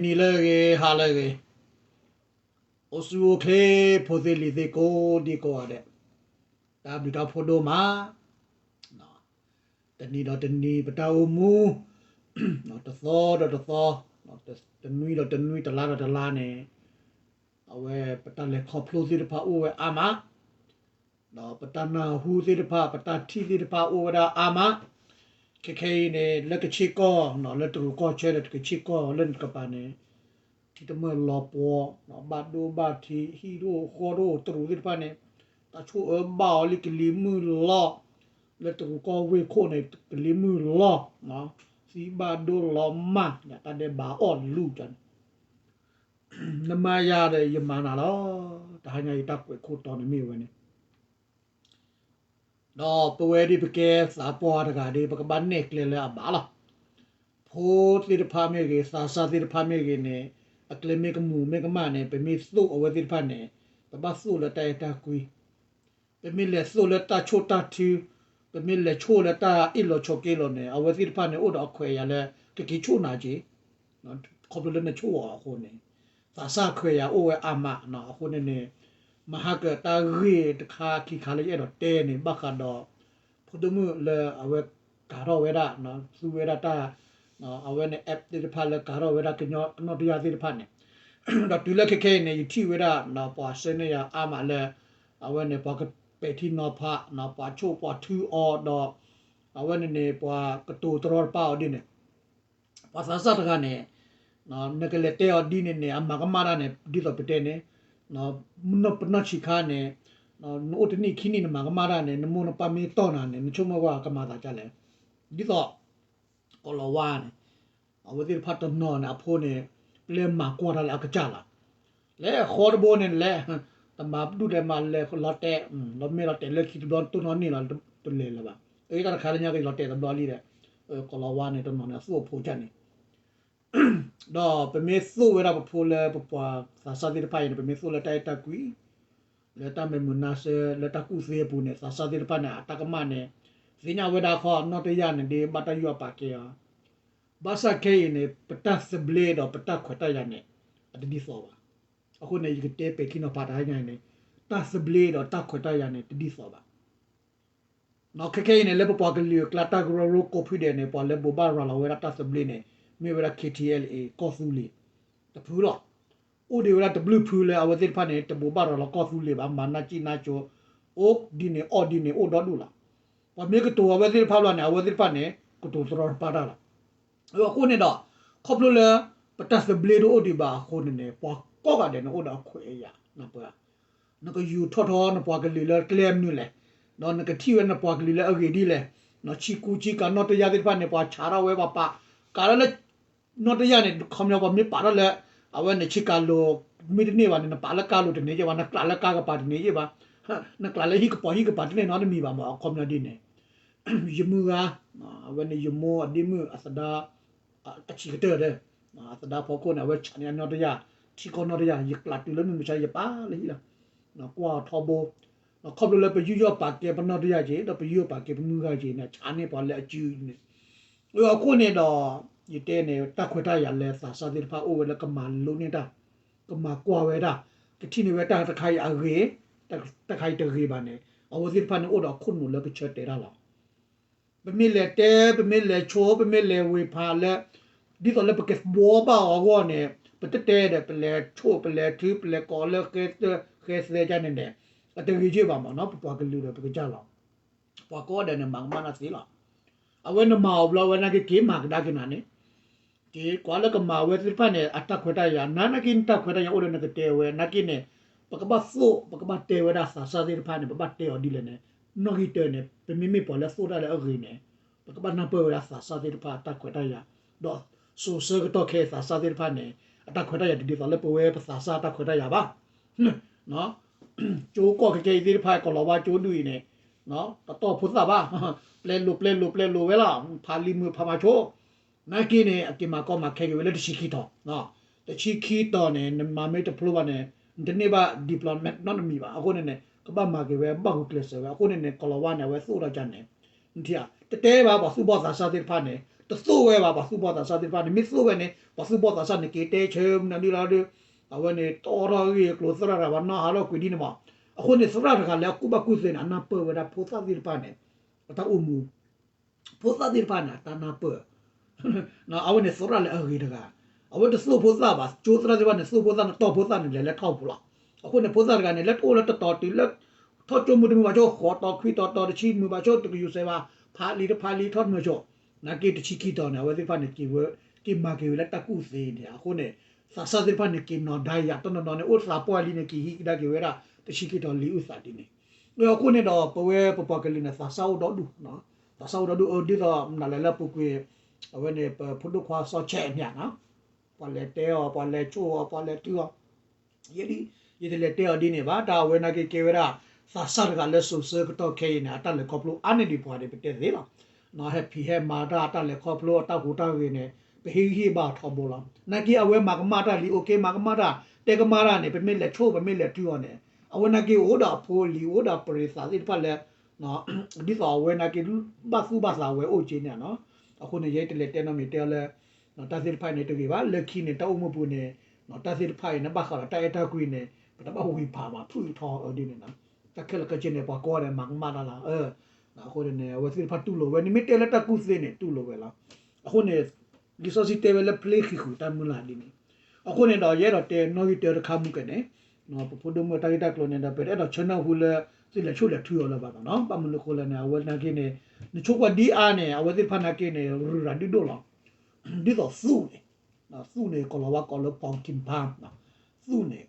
နံၤလၢအဂ့ၤ ဟါလၢအဂ့ၤ, အိၣ်ဆူၣ်အိၣ်ချ့ ဖိသ့ၣ်လံၤသ့ၣ်ကိးဒံကိးဂၤဒဲး, တၢ်ဘျုးတၢ်ဖှိၣ်ဒိၣ်မး, တနံၤဒီးတနံၤ ပတၢ်အိၣ်မူ, တသီဒီးတသီ, တနွံဒီးတနွံ တလါဒီးတလါန့ၣ်, အဝဲပတၢ်လဲၤခီဖျိသ့ၣ်တဖၣ်အိၣ်ဝဲအါမး, ဒီးပတၢ်နၢ်ဟူသ့ၣ်တဖၣ် ပတၢ်ထံၣ်သ့ၣ်တဖၣ်အိၣ်ဝဲဒၣ်အါမး, ခဲခဲအံၤန့ၣ် လၢကဆ့ကီၢ် လၢတရူးကီၢ်ဆၢဒီးကဆ့ကီၢ်လၢနကပၤန့ၣ်, ထံတမၢၢ်လီၤပှီၤ, ဘၣ်ဒိဘၣ်ထံး ဟံၣ်တအိၣ်ဃီတအိၣ် တရူးသ့ၣ်တဖၣ်န့ၣ်, တၢ်ဆိၣ်အၢဘၣ်အီၤလံ ကလံၤမုၢ်လီၤ, လၢတရူးကီၢ်ဝ့ၢ်ခိၣ်န့ၣ် ကလံၤမုၢ်လီၤ, သံဘၣ်ဒိလီၤမၢ် တၢ်ဒဲးဘးအီၣ်လူၤန့ၣ် နမၤယၤဒီးယမၤနၤလီၤ. တဟါညါအံၤတၢ်ကွဲးခိၣ်တီန့ၣ်မ့ၢ်ဝဲန့ၣ်, ဒီးပဝဲဒ်ပကဲသးပှၢ်တဂၤဒီး ပကဘၣ်နဲၣ်ကျဲလၢအဘၣ်လီၤ. ဖိသ့ၣ်တဖၣ်မ့ၢ်ဂ့ၤ သးစၢ်သ့ၣ်တဖၣ်မ့ၢ်ဂ့ၤန့ၣ်, အကျဲမ့ၢ်ကမူၤမ့ၢ်ကမၣ်န့ၣ် ပမ့ၢ်သိၣ်အဝဲသ့ၣ်တဖၣ်န့ၣ်, ပဘၣ်သိၣ်လၢတၢ်အဲၣ်တၢ်ကွံ ပမ့ၢ်လဲၤသိၣ်လၢတၢ်ဆိၣ်တၢ်ထု, ပမ့ၢ်လဲၤဆိၣ်လၢတၢ်အ့ၣ်လိာ်ဆိးက့လိာ်န့ၣ် အဝဲသ့ၣ်တဖၣ်န့ၣ် အိၣ်ဒီးအခွဲးအယာ်လၢ ကက့ၤဆိၣ်နၤက့ၤ, ခီဖျိလၢနဆိၣ်အီၤအဃိန့ၣ်, သးစၢ်ခွဲးယာ်အိၣ်ဝဲအါမး, အဃိန့ၣ်န့ၣ်, မဟါကတၢၢ်တၢ်ဂ့ၢ်တခါခံခါလၢယအဲၣ်ဒိးတဲန့ၣ် ဘၣ်ဃးဒီး ဖိဒိၣ်မုၣ်လၢအဝဲကၤထီၣ်ဝဲဒၣ်, သူဝဲဒၣ်တၢ်, အဝဲန့ၣ် app သ့ၣ်တဖၣ်လၢကၤထီၣ်ဝဲဒၣ်ကညီကနီၣ်တယၢ်သ့ၣ်တဖၣ်န့ၣ်, ဒီးတုၤလၢခဲခဲအံၤန့ၣ် ယထံၣ်ဝဲဒၣ် ပှၤဆှၢန့ၢ်ယၤအါမးလၢ အဝဲန့ၣ် ပှၤကပဲာ်ထံနီၤဖး, ပှၤဆိၣ်ပှၤထုအီၤဒီး, အဝဲန့ၣ်န့ၣ် ပှၤကတိၤတရီတပါအီၤဒ်န့ၣ်, ပှၤသးစၢ်တဂၤန့ၣ်, နကလဲၤတဲအီၤဒ်န့ၣ်န့ၣ် အမၤကမၣ်တၢ်န့ၣ် ဒ်သိးပတဲန့ၣ်, ပနီၢ်ဆံးခါန့ၣ်, နအိၣ်တနံၣ်ခံနံၣ်နမၤကမၣ်တၢ်န့ၣ် နမိၢ်နပၢ်မ့ၢ်တီၢ်နၤန့ၣ် နဆိကမိၣ်ကွၢ်ကမၤသးဒ်လဲၣ်, ဒ်သိး ကီၤလၤဝါန့ၣ်, အဝဲသ့ၣ်တဖၣ်တနီၤန့ၣ် အဖိန့ၣ်, ပျဲမၤကွၢ်တၢ်လၢအကစၢ်လီၤ, လဲၤဃီတဘိန့ၣ်လဲၤ, တမၤဒူၣ်လဲၤမၤလဲၤလီၤတဲာ်, လီၤမ့ၢ်လီၤတဲာ်လၢခံတဘျီတိၢ်နီၣ်န့ၢ်လီၤ, တလဲၤလၢၤဘၣ်, အတၢ်တခါလၢညါက့ၤလီၤတဲာ်တဘျီလံဒီး, ကီၤလၤဝါန့ၣ်တနီၤန့ၣ် အသူၣ်အဖိကၢ်န့ၣ် ဒီးပမ့ၢ်သိၣ်ဝဲဒၣ်ပဖိလၢပပှၤသးစၢ်သ့ၣ်တဖၣ်အံၤန့ၣ် ပမ့ၢ်သိၣ်လၢတၢ်အဲၣ်တၢ်ကွံ, လၢတၢ်မဲာ်မုာ်နါဆၢ လၢတၢ်ကူၣ်သ့အပူၤန့ၣ် သးစၢ်သ့ၣ်တဖၣ်န့ၣ် အတၢ်ကမၣ်န့ၣ်, သ့ၣ်ညါဝဲဒၣ်ခီ နီၣ်တယၢ်န့ၣ်ဒ်ဘၣ်တၢ်ယူးယီၣ်ပာ်ကဲအီၤ, ဘၣ်ဆၣ်ခဲအံၤန့ၣ် ပတၢ်သဘျ့ဒီးပတၢ်ခွဲးတၢ်ယာ်န့ၣ်, အတဒ်သိးဘၣ်. အဃိန့ၣ် ယကတဲပဲာ်ထံနီၤဖးတဟါညါအံၤန့ၣ်, တၢ်သဘျ့ဒီးတၢ်ခွဲးတၢ်ယာ်န့ၣ် တဒ်သိးဘၣ်. ခဲခဲအံၤန့ၣ် လၢပပှၤကလုာ်အကျါတၢ်ကရၢကရိကိးဖုဒဲးန့ၣ် ပှၤလၢဘိးဘၣ်ရၤလီၤဝဲဒၣ်တၢ်သဘျ့န့ၣ် မ့ၢ်ဝဲဒၣ် KTLA ကီၢ်သူလ့ၤ တဖုလီၤ. အိၣ်ဒံးဝဲဒၣ်တဘျုးဖုလၢအဝဲသ့ၣ်တဖၣ်န့ၣ် တဘိးဘၣ်ရၤလီၤကီၢ်သူလ့ၤဘၣ်, မၤနၢ်ကံၣ်နၢ်ကၠိ, အိၣ်ဒ်န့ၣ်အီၣ်ဒ်န့ၣ်အိၣ်ဒီဒူၣ်လီၤ. ပှၤမ့ၢ်ကတိၤအဝဲသ့ၣ်တဖၣ်ဘျီန့ၣ် အဝဲသ့ၣ်တဖၣ်န့ၣ် ကတိၤတရီတပါတၢ်လီၤ. အဃိန့ၣ်ဒီး ခီဖျိလၢ ပတၢ်သဘျ့တအိၣ်ဒံးဘၣ်အဃိန့ၣ်န့ၣ် ပှၤကိးဂၤဒဲးန့ၣ်အိၣ်ဒီးအခွဲးအယာ်, နကယူၤထီၣ်ထီနပှၤကလုာ်လၢကျဲမနုၤလဲၣ်, ဒီးနကထံၣ်ဝဲနပှၤကလုာ်လၢအဂ့ၤဒ်လဲၣ်, ဆံကူဆံကၤနီၣ်တယၢ်သ့ၣ်တဖၣ်န့ၣ် ပှၤဆးထီၣ်ဝဲပှၤပာ်, ကးထီၣ်လၢ နီၣ်တယၢ်န့ၣ် ခီပညီပှၤမ့ၢ်ပာ်ထီၣ်လၢ အဝဲန့ၣ်ဆံကၤလိၤ မ့ၢ်တန့ၢ်ဘၣ်န့ၣ် နပာ်လၢကါလိၤတန့ၢ်ယဲၢ်ဘၣ်, နကျးလၢကါကပၤတန့ၢ်ယဲၢ်ဘၣ်, နကျးလၢဟံၣ်ကပီၤဟံၣ်ကပၤတန့ၢ်နီတမံၤဘၣ်မး အခီပညီဒ်န့ၣ် ယမုၢ်ဂၤ, အဝဲန့ၣ်ယမိၢ်အဒ့မုၣ်အသဒါ အဆံးကတၢၢ်ဒီး အသဒါဖီခိၣ်န့ၣ် အဝဲဆးန့ၢ်အနီၣ်တယၢ်, ထံကီၢ်နီၣ်တယၢ် ယကျးတုၤလၢမုၢ်မဆါယပာ်လၢဟံၣ်လီၤ, ကွၢ်အီၤထီဘိ, ခီဖျိလၢပယူးယီၣ်ပာ်ကဲပနီၣ်တယၢ်က့ၤ ဒီးပယူးယီၣ်ပာ်ကဲပမုၢ်ဂၤက့ၤန့ၣ် ဆးန့ၢ်ပှၤလၢအစုန့ၣ်, အဃိန့ၣ်ဒီး ယတဲန့ၣ် တၢ်ခွဲးတၢ်ယာ်လၢသးစၢ်သ့ၣ်တဖၣ်အိၣ်ဝဲလၢကမၤလိန့ၢ်တၢ်, ကမၤကွၢ်ဝဲဒၣ်, ကထံၣ်န့ၢ်ဝဲတၢ်တခါအံၤအဂ့ၤ, တၢ်တခါအံၤတဂ့ၤဘၣ်န့ၣ် အဝဲသ့ၣ်တဖၣ်န့ၣ်အိၣ်ဒီးအခိၣ်နူာ်လၢကဆၢတဲာ်တၢ်လီၤ. ပမ့ၢ်လဲၤတဲ ပမ့ၢ်လဲၤဆိ ပမ့ၢ်လဲၤဝ့ၤဖးလၢ ဒ်သိးလၢပကဘှီဘၣ်အီၤအဂီၢ်န့ၣ် ပတတဲဒီး ပလဲၤဆိ ပလဲၤထု ပလဲၤကိးလၢဃဲသၢဃဲသဲကၢ်န့ၣ်န့ၣ် အတဂ့ၤက့ၤဘၣ်မးနီၤ ပပှၤကလုာ်ဒီးပကစၢ်လီၤ. ပှၤကိးဂၤဒဲးန့ၣ် မၤကမၣ်တၢ်သ့လီၤ. အဝဲနမၤအီၤဘျီဝဲနာ်က့ၤက့ၤမၤကဒါက့ၤနၤန့ၣ် က့ၤကွၢ်လၢကမၤဝဲသ့ၣ်တဖၣ်န့ၣ် အတၢ်ခွဲးတၢ်ယာ် နာ်နာ်က့ၤနတၢ်ခွဲးတၢ်ယာ်အိၣ်ဒီးနကတဲဝဲ နာ်က့ၤန့ၣ် ပကဘၣ်သိၣ် ပကဘၣ်တဲဝဲဒၣ်သးစၢ်သ့ၣ်တဖၣ်န့ၣ် ပဘၣ်တဲအီၤဒ်လဲၣ်န့ၣ် နီၣ်ဂံၢ်တၢန့ၣ် ပမ့မ့ၢ်ပှၤလၢသိၣ်တၢ်လၢအဂ့ၤန့ၣ် ပကဘၣ်နၢ်ပၢၢ်ဝဲဒၣ်သးစၢ်သ့ၣ်တဖၣ်အတၢ်ခွဲးတၢ်ယာ် ဒီးစိာ်ဆၢကတီၢ်ခဲအံၤသးစၢ်သ့ၣ်တဖၣ်န့ၣ် အတၢ်ခွဲးတၢ်ယာ်တဒ်သိးလၢပဝဲပသးစၢ်တၢ်ခွဲးတၢ်ယာ်ဘၣ် ကၠိကီၢ်ခဲကဲအံၤသ့ၣ်တဖၣ် ကီၤလၤဝါကၠိဒုအံၤန့ၣ် တတီၢ်ဖိသၣ်ဘၣ် ပျဲလိာ်ပျဲလိာ်ပျဲလိာ်ဝဲလီၤ ဖးလံာ်မုာ်ဖးမၤဆိ နာ်က့န့ၣ် အက့ၤမၤကီမၤခဲက့ၤဝဲလၢတဆံခံတီၤ တဆံခံတီၤန့ၣ် နမၤမ့ၢ်တဖျိဘၣ်န့ၣ် နတန့ၢ်ဘၣ် diploma နီတမံၤဘၣ် အဃိန့ၣ်န့ၣ် ကဘၣ်မၤက့ၤဝဲ ဘၣ်ဂုာ်ကျဲးစၢးဝဲ အဃိန့ၣ်န့ၣ် ကီၤလၤဝါန့ၣ် အဝဲသိၣ်ဒီးကန့ၣ် တတဲဘၣ်ပှၤသူၣ်ဘီၣ်သးစၢ်သ့ၣ်တဖၣ်န့ၣ် တသိၣ်ဝဲဘၣ် ပှၤသူၣ်ဘီၣ်သးစၢ်သ့ၣ်တဖၣ်န့ၣ် မ့ၢ်သိၣ်ဝဲန့ၣ် ပှၤသူၣ်ဘီၣ်သးစၢ်န့ၣ် က့ၤတဲဆၢမနုၤဒ်လီၤဒီး အဝဲန့ၣ် တီထီၣ်ဂ့ၢ်ကျိၤသရၣ်တဂၤဘၣ်နီၢ်ဟးထီၣ်ကွံာ်ဒ်န့ၣ်မး. အဃိန့ၣ် သရၣ်တဂၤလၢအကူၣ်ဘၣ်ကူၣ်သ့န့ၣ် အနၢ်ပၢၢ်ဝဲဒၣ်ဖိသၣ်သ့ၣ်တဖၣ်န့ၣ် အတၢ်အိၣ်မူ ဖိသၣ်သ့ၣ်တဖၣ်န့ၣ် အတၢ်နၢ်ပၢၢ် အဝဲန့ၣ်သရၣ်လၢအဂ့ၤတဂၤ အဝဲတသိၣ်ဖိသၣ်ဘၣ် ကၠိသရၣ်သ့ၣ်တဖၣ်န့ၣ် သိၣ်ဖိသၣ်န့ၣ် တီၢ်ဖိသၣ်န့ၣ် လဲၤလၢထီၣ်ပူၤလီၤ. အဃိန့ၣ် ဖိသၣ်တဂၤန့ၣ် လၢတအိၣ်လၢတတီၤတုၤလၢ ထီၣ်ကၠိမုၢ်တမုၢ်ဘၣ်ဆိ ဃိးတီၤခွံတီၤတီၤတဆံမုၢ်ဘၣ်ဆိ တကယူၤစဲးဘၣ် ဖးလံာ်တဖးလံာ်ထီၣ်တမုၢ်ဆိ နာ်က့တဆံခံတီၤန့ၣ် အဝဲသ့ၣ်တဖၣ်န့ၣ် က့ၤဝဲ က့ၤမၤက့ၤဝဲလၢတၢ်ကူၣ်သ့န့ၣ် အဃိန့ၣ် သးစၢ်သ့ၣ်တဖၣ်န့ၣ် က့ၤနီၤဒါယၤတနီၤနီၤန့ၣ် အိၣ်သးပှၢ်လံန့ၣ် က့ၤဟံးကဒါက့ၤဝဲဒၣ် တဆံခံတီၤလံာ်အုၣ်သးဒ်န့ၣ် အဃိန့ၣ်ဒီး ပဝဲပပှၤကလုာ်န့ၣ် သးစၢ်အိၣ်ဒီဒူၣ် သးစၢ်အိၣ်ဒီဒူၣ် အဒ်သိးမနုၤလဲၣ်လၢပူၤကွံာ် အဝဲန့ၣ် ပဖိဒိၣ်ခွါစီၤဆဲးအမ့ၢ်နီၤ ပှၤလဲၤတဲအီၤ ပှၤလဲၤဆိၣ်အီၤ ပှၤလဲၤတုၤအီၤ ယဲဒၣ် ယတလဲၤတဲအီၤဒ်န့ၣ်ဘၣ် တၢ်အဝဲနာ်က့ကဲဝဲဒၣ် သးစၢ်တဂၤလၢစိၤဆၢကတီၢ်ခဲအံၤန့ၣ် အတၢ်လဲၤခီဖျိအါန့ၢ်ဒံးပှၤန့ၣ် ပတဲသ့လီၤ. ဟဲဖံးဟဲမၤတၢ် အတၢ်လဲၤခီဖျိအတၢ်ဟူးတၢ်ဂဲၤန့ၣ် ပဟ့ၣ်ဂံၢ်ဟ့ၣ်ဘါအီၤထီဘိလီၤ. နာ်က့အဝဲမၤကမၣ်တၢ်လံ အိၣ်က့မၤကမၣ်တၢ် တဲကမၣ်တၢ်န့ၣ် ပမ့ၢ်လဲၤဆိၣ် ပမ့ၢ်လဲၤတုၤအီၤန့ၣ် အဝဲနာ်က့အိၣ်ဒီးအဖိအလံၤ အိၣ်ဒီးပရံးသးသ့ၣ်တဖၣ်လၢ ဒ်သိးအဝဲနာ်က့ ဘၣ်သူၣ်ဘၣ်သးဝဲအိၣ်က့န့ၣ်နီၤ. အဃိန့ၣ် ယတလဲၤတဲနီတမံၤတဲအီၤလၢ တၢ်သ့ၣ်တဖၣ်အံၤန့ၣ်တဂ့ၤဘၣ် လၢခံန့ၣ် တၢ်အိၣ်မူပူၤန့ၣ် တၢ်သ့ၣ်တဖၣ်အံၤန့ၣ် ဘၣ်ဃးဒီးတၢ်အဲၣ်တၢ်ကွံန့ၣ် ပတဘၣ်ဝံၤဖးဘၣ် ဖုၣ်ထီအီၤဒ်န့ၣ်နီၤ. တၢ်ခဲလၢာ်ခဲဆ့န့ၣ် ပှၤကိးဂၤဒဲးမၤကမၣ်တၢ်လီၤ. အဃိန့ၣ် အဝဲသ့ၣ်တဖၣ်တူၢ်လိာ်ဝဲ နမ့ၢ်တဲလၢတၢ်ကူၣ်သ့န့ၣ် တူၢ်လိာ်ဝဲလီၤ. အဃိန့ၣ် လံာ်စီဆှံတဲဝဲလၢ ဖျ့ဃံးဃုာ်တၢ်မုၢ်လၢ်ဒ်န့ၣ်. အဃိန့ၣ်ဒီး ယအဲၣ်ဒိးတဲနီၣ်ဂံၢ်တၢတခါမူကဲန့ၣ် ပဖိဒိၣ်မုၣ်တၢ်ဂ့ၢ်တၢ်ကျိၤန့ၣ်ဒီး ပအဲၣ်ဒိးဆၢနၢ်ဟူလၢ သုလဲၤဆိၣ်လဲၤထုအီၤလၢၤဘၣ်နီၤ. ဘၣ်မနုၤအဃိလဲၣ်န့ၣ် အဝဲနာ်က့န့ၣ် နဆိကမိၣ်ဒ်အါန့ၣ် အဝဲသ့ၣ်တဖၣ်နာ်က့န့ၣ် ရူၤရၤဒုၣ်ဒိၣ်လီၤ. ဒ်သိးသူၣ်န့ၣ် သူၣ်န့ၣ် ကီၢ်လီၤဝါကိးလၢ pumpkin palm သူၣ်န့ၣ်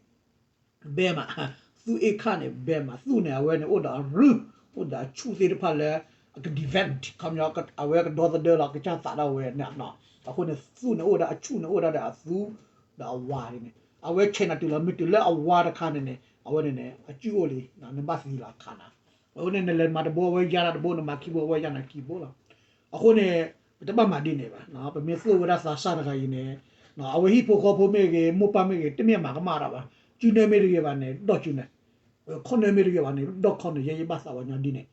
ဘဲမး သူၣ်အ့ၣ်ခၣ်န့ၣ် ဘဲမး သူၣ်န့ၣ် အဝဲန့ၣ် အိၣ်ဒီးအရူၢ် အိၣ်ဒီးအဆူၣ်သ့ၣ်တဖၣ်လၢ အက defend ခီပညီ အဝဲကဒီသဒၢလီၤ ကစၢ်သးဒၣ်ဝဲန့ၣ်နီၤ. အဃိန့ၣ် သူၣ်န့ၣ်အိၣ်ဒီးအဆူၣ်န့ၣ် အိၣ်ဒၣ်ဒီးအသူ ဒီးအဝါန့ၣ် အဝဲဆဲးနၤတုၤလီၤ မ့ၢ်တုၤလၢအဝါတခါန့ၣ်န့ၣ် အဝဲန့ၣ်န့ၣ် အစုၣ်အိၣ်လံ နဘၣ်သံလီၤခါနၤ. အဃိန့ၣ် နလဲၤမၤတဘိ အဝဲယါနၤတဘိ နမၤခံဘိ အဝဲယါနၤခံဘိလီၤ. အဃိန့ၣ် ပတဘၣ်မၤဒ်န့ၣ်ဘၣ်. ပမ့ၢ်သိၣ်ဝဲဒၣ်သးစၢ်တဂၤအံၤန့ၣ် အဝဲဟံၣ်ဖိဃီဖိမ့ၢ်ဂ့ၤ မိၢ်ပၢ်မ့ၢ်ဂ့ၤ တမ့ၢ်မၤကမၣ်တၢ်ဘၣ်. စုနၢမ့ၢ်တဂ့ၤဘၣ်န့ၣ် ဒီးစုနၢ ခီၣ်နၢမ့ၢ်တဂ့ၤဘၣ်န့ၣ် ဒီးခီၣ်နၢ ယဲယဘၣ်သးဝဲညီဒ်န့ၣ်.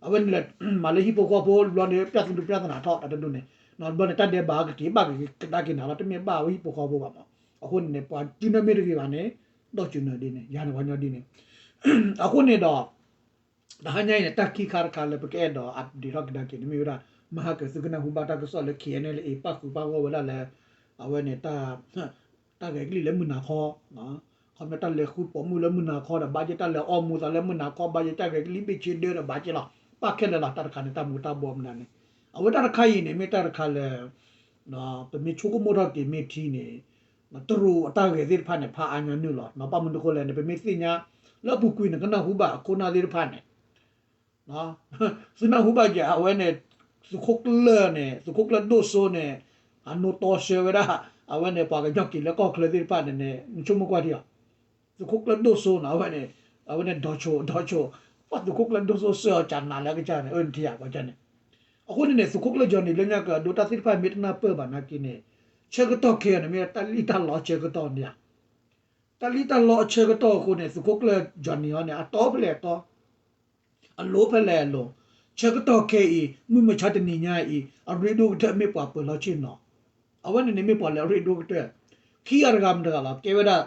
အဝဲန့ၣ်လဲၤမၤလၢဟံၣ်ဖိဃီဖိဘျီန့ၣ် ပြဿနာပြဿနာထီၣ်တၢ်တဒိၣ်န့ၣ် ဘျီန့ၣ် တၢ်ဒဲးဘးကက့ၤဘၣ်က့ၤကဒါက့ၤနၤလီၤ တမ့ၢ်ဘၣ်ဝဲဟံၣ်ဖိဃီဖိဘၣ်မး. အဃိန့ၣ်န့ၣ် ပှၤစုနၢမ့ၢ်တဂ့ၤဘၣ်န့ၣ် ဒီးစုနၢဒ်န့ၣ် ယၤန့ၣ်ဝဲညီဒ်န့ၣ်. အဃိန့ၣ်ဒီး တဟါညါအံၤန့ၣ် တၢ်ခံခါတခါလၢပကအဲၣ်ဒိး update ထီၣ်ကဒါက့ၤန့ၣ်မ့ၢ်ဝဲဒၣ် မဟါကသုကနၢ်ဟူဘၣ်တၢ်ကစီၣ်လၢ K N L A ပၣ်ဃုာ်ပၣ်ဂီၢ်ဝဲဒၣ်လၢ အဝဲန့ၣ် တၢ်ဂဲၤကလံၣ်လၢမုၢ်နၤခီ ခီပညီတၢ်လဲၤဃုပိာ်မုၣ်လၢမုၢ်နၤခီဒီးဘၣ်က့ တၢ်လဲၤအီမူသးလၢမုၢ်နၤခီဘၣ်က့ တၢ်ဂဲၤကလံၣ်ဘ့ၣ်ဆ့ဒၢဒီးဘၣ်က့လီၤ. ပၣ်ခဲလၢာ်လီၤ တၢ်တခါန့ၣ် တၢ်မူၤတၢ်ဘှီးမနုၤန့ၣ်. အဝဲတၢ်တခါအံၤန့ၣ် မ့ၢ်တၢ်တခါလၢ ပမ့ၢ်ဆိကမိၣ်ထီၣ်က့ၤမ့ၢ်ထံန့ၣ် တရူးအတၢ်ဂဲၤသ့ၣ်တဖၣ်န့ၣ် ဖးအါညီနုၢ်လီၤ. ဘၣ်မနုၤအဃိလဲၣ်န့ၣ် ပမ့ၢ်သ့ၣ်ညါ လၢအပူၤကွံာ်နကနၢ်ဟူဘၣ်အခိၣ်နၢ်သ့ၣ်တဖၣ်န့ၣ် သုနၢ်ဟူဘၣ်က့ၤ အဝဲန့ၣ် သုးခိၣ်ကျၢၢ်န့ၣ် သုးခိၣ်ကျၢၢ်ဒိၣ်စိန့ၣ် အနိတီဆှၢဝဲဒၣ် အဝဲန့ၣ် ပှၤကညီက့ၤလၢကီၢ်ချၢသ့ၣ်တဖၣ်န့ၣ်န့ၣ် နဆိကမိၣ်ကွၢ်ထံအီၤ သုးခိၣ်ကျၢၢ်ဒိၣ်စိန့ၣ် အဝဲန့ၣ် အဝဲန့ၣ် ဒီးဆိ ဒီးဆိ ပှၤသုးခိၣ်ကျၢၢ်ဒိၣ်စိစၢၤအီၤကနၤလၢကစၢ်န့ၣ် အၢနထံၣ်ဧါ ပှၤကန့ၣ်. အဃိန့ၣ်န့ၣ် သုးခိၣ်ကျၢၢ် Johnny လၢညါကဒီးတၢ်သ့ၣ်တဖၣ်မ့ၢ်တနၢ်ပၢၢ်ဘၣ်နာ်က့န့ၣ် ဆၢကတီၢ်ခဲအံၤန့ၣ် မ့ၢ်တၢ်လံၣ်တၢ်လီဆၢကတီၢ်န့ၣ်ဧါ. တၢ်လံၣ်တၢ်လီအဆၢကတီၢ်အဃိန့ၣ် သုးခိၣ်ကျၢၢ် Johnny အီၤန့ၣ် အတီဖဲလဲၣ်အတီ အလိၤဖဲလဲၣ်အလိၤ, ဆၢကတီၢ်ခဲအံၤ မုၢ်မဆါတနံၤညါအံၤ အရ့ဒိၣ်ကတၢၢ်မ့ၢ်ပှၤပၢၤလီၢ်ဆ့ၣ်နီၤ, အဝဲန့ၣ်န့ၣ်မ့ၢ်ပှၤလၢအရ့ဒိၣ်ကတၢၢ်, ခံဂၤတဂၤမတၤတဂၤလီၤ, ကဲဝဲဒၣ်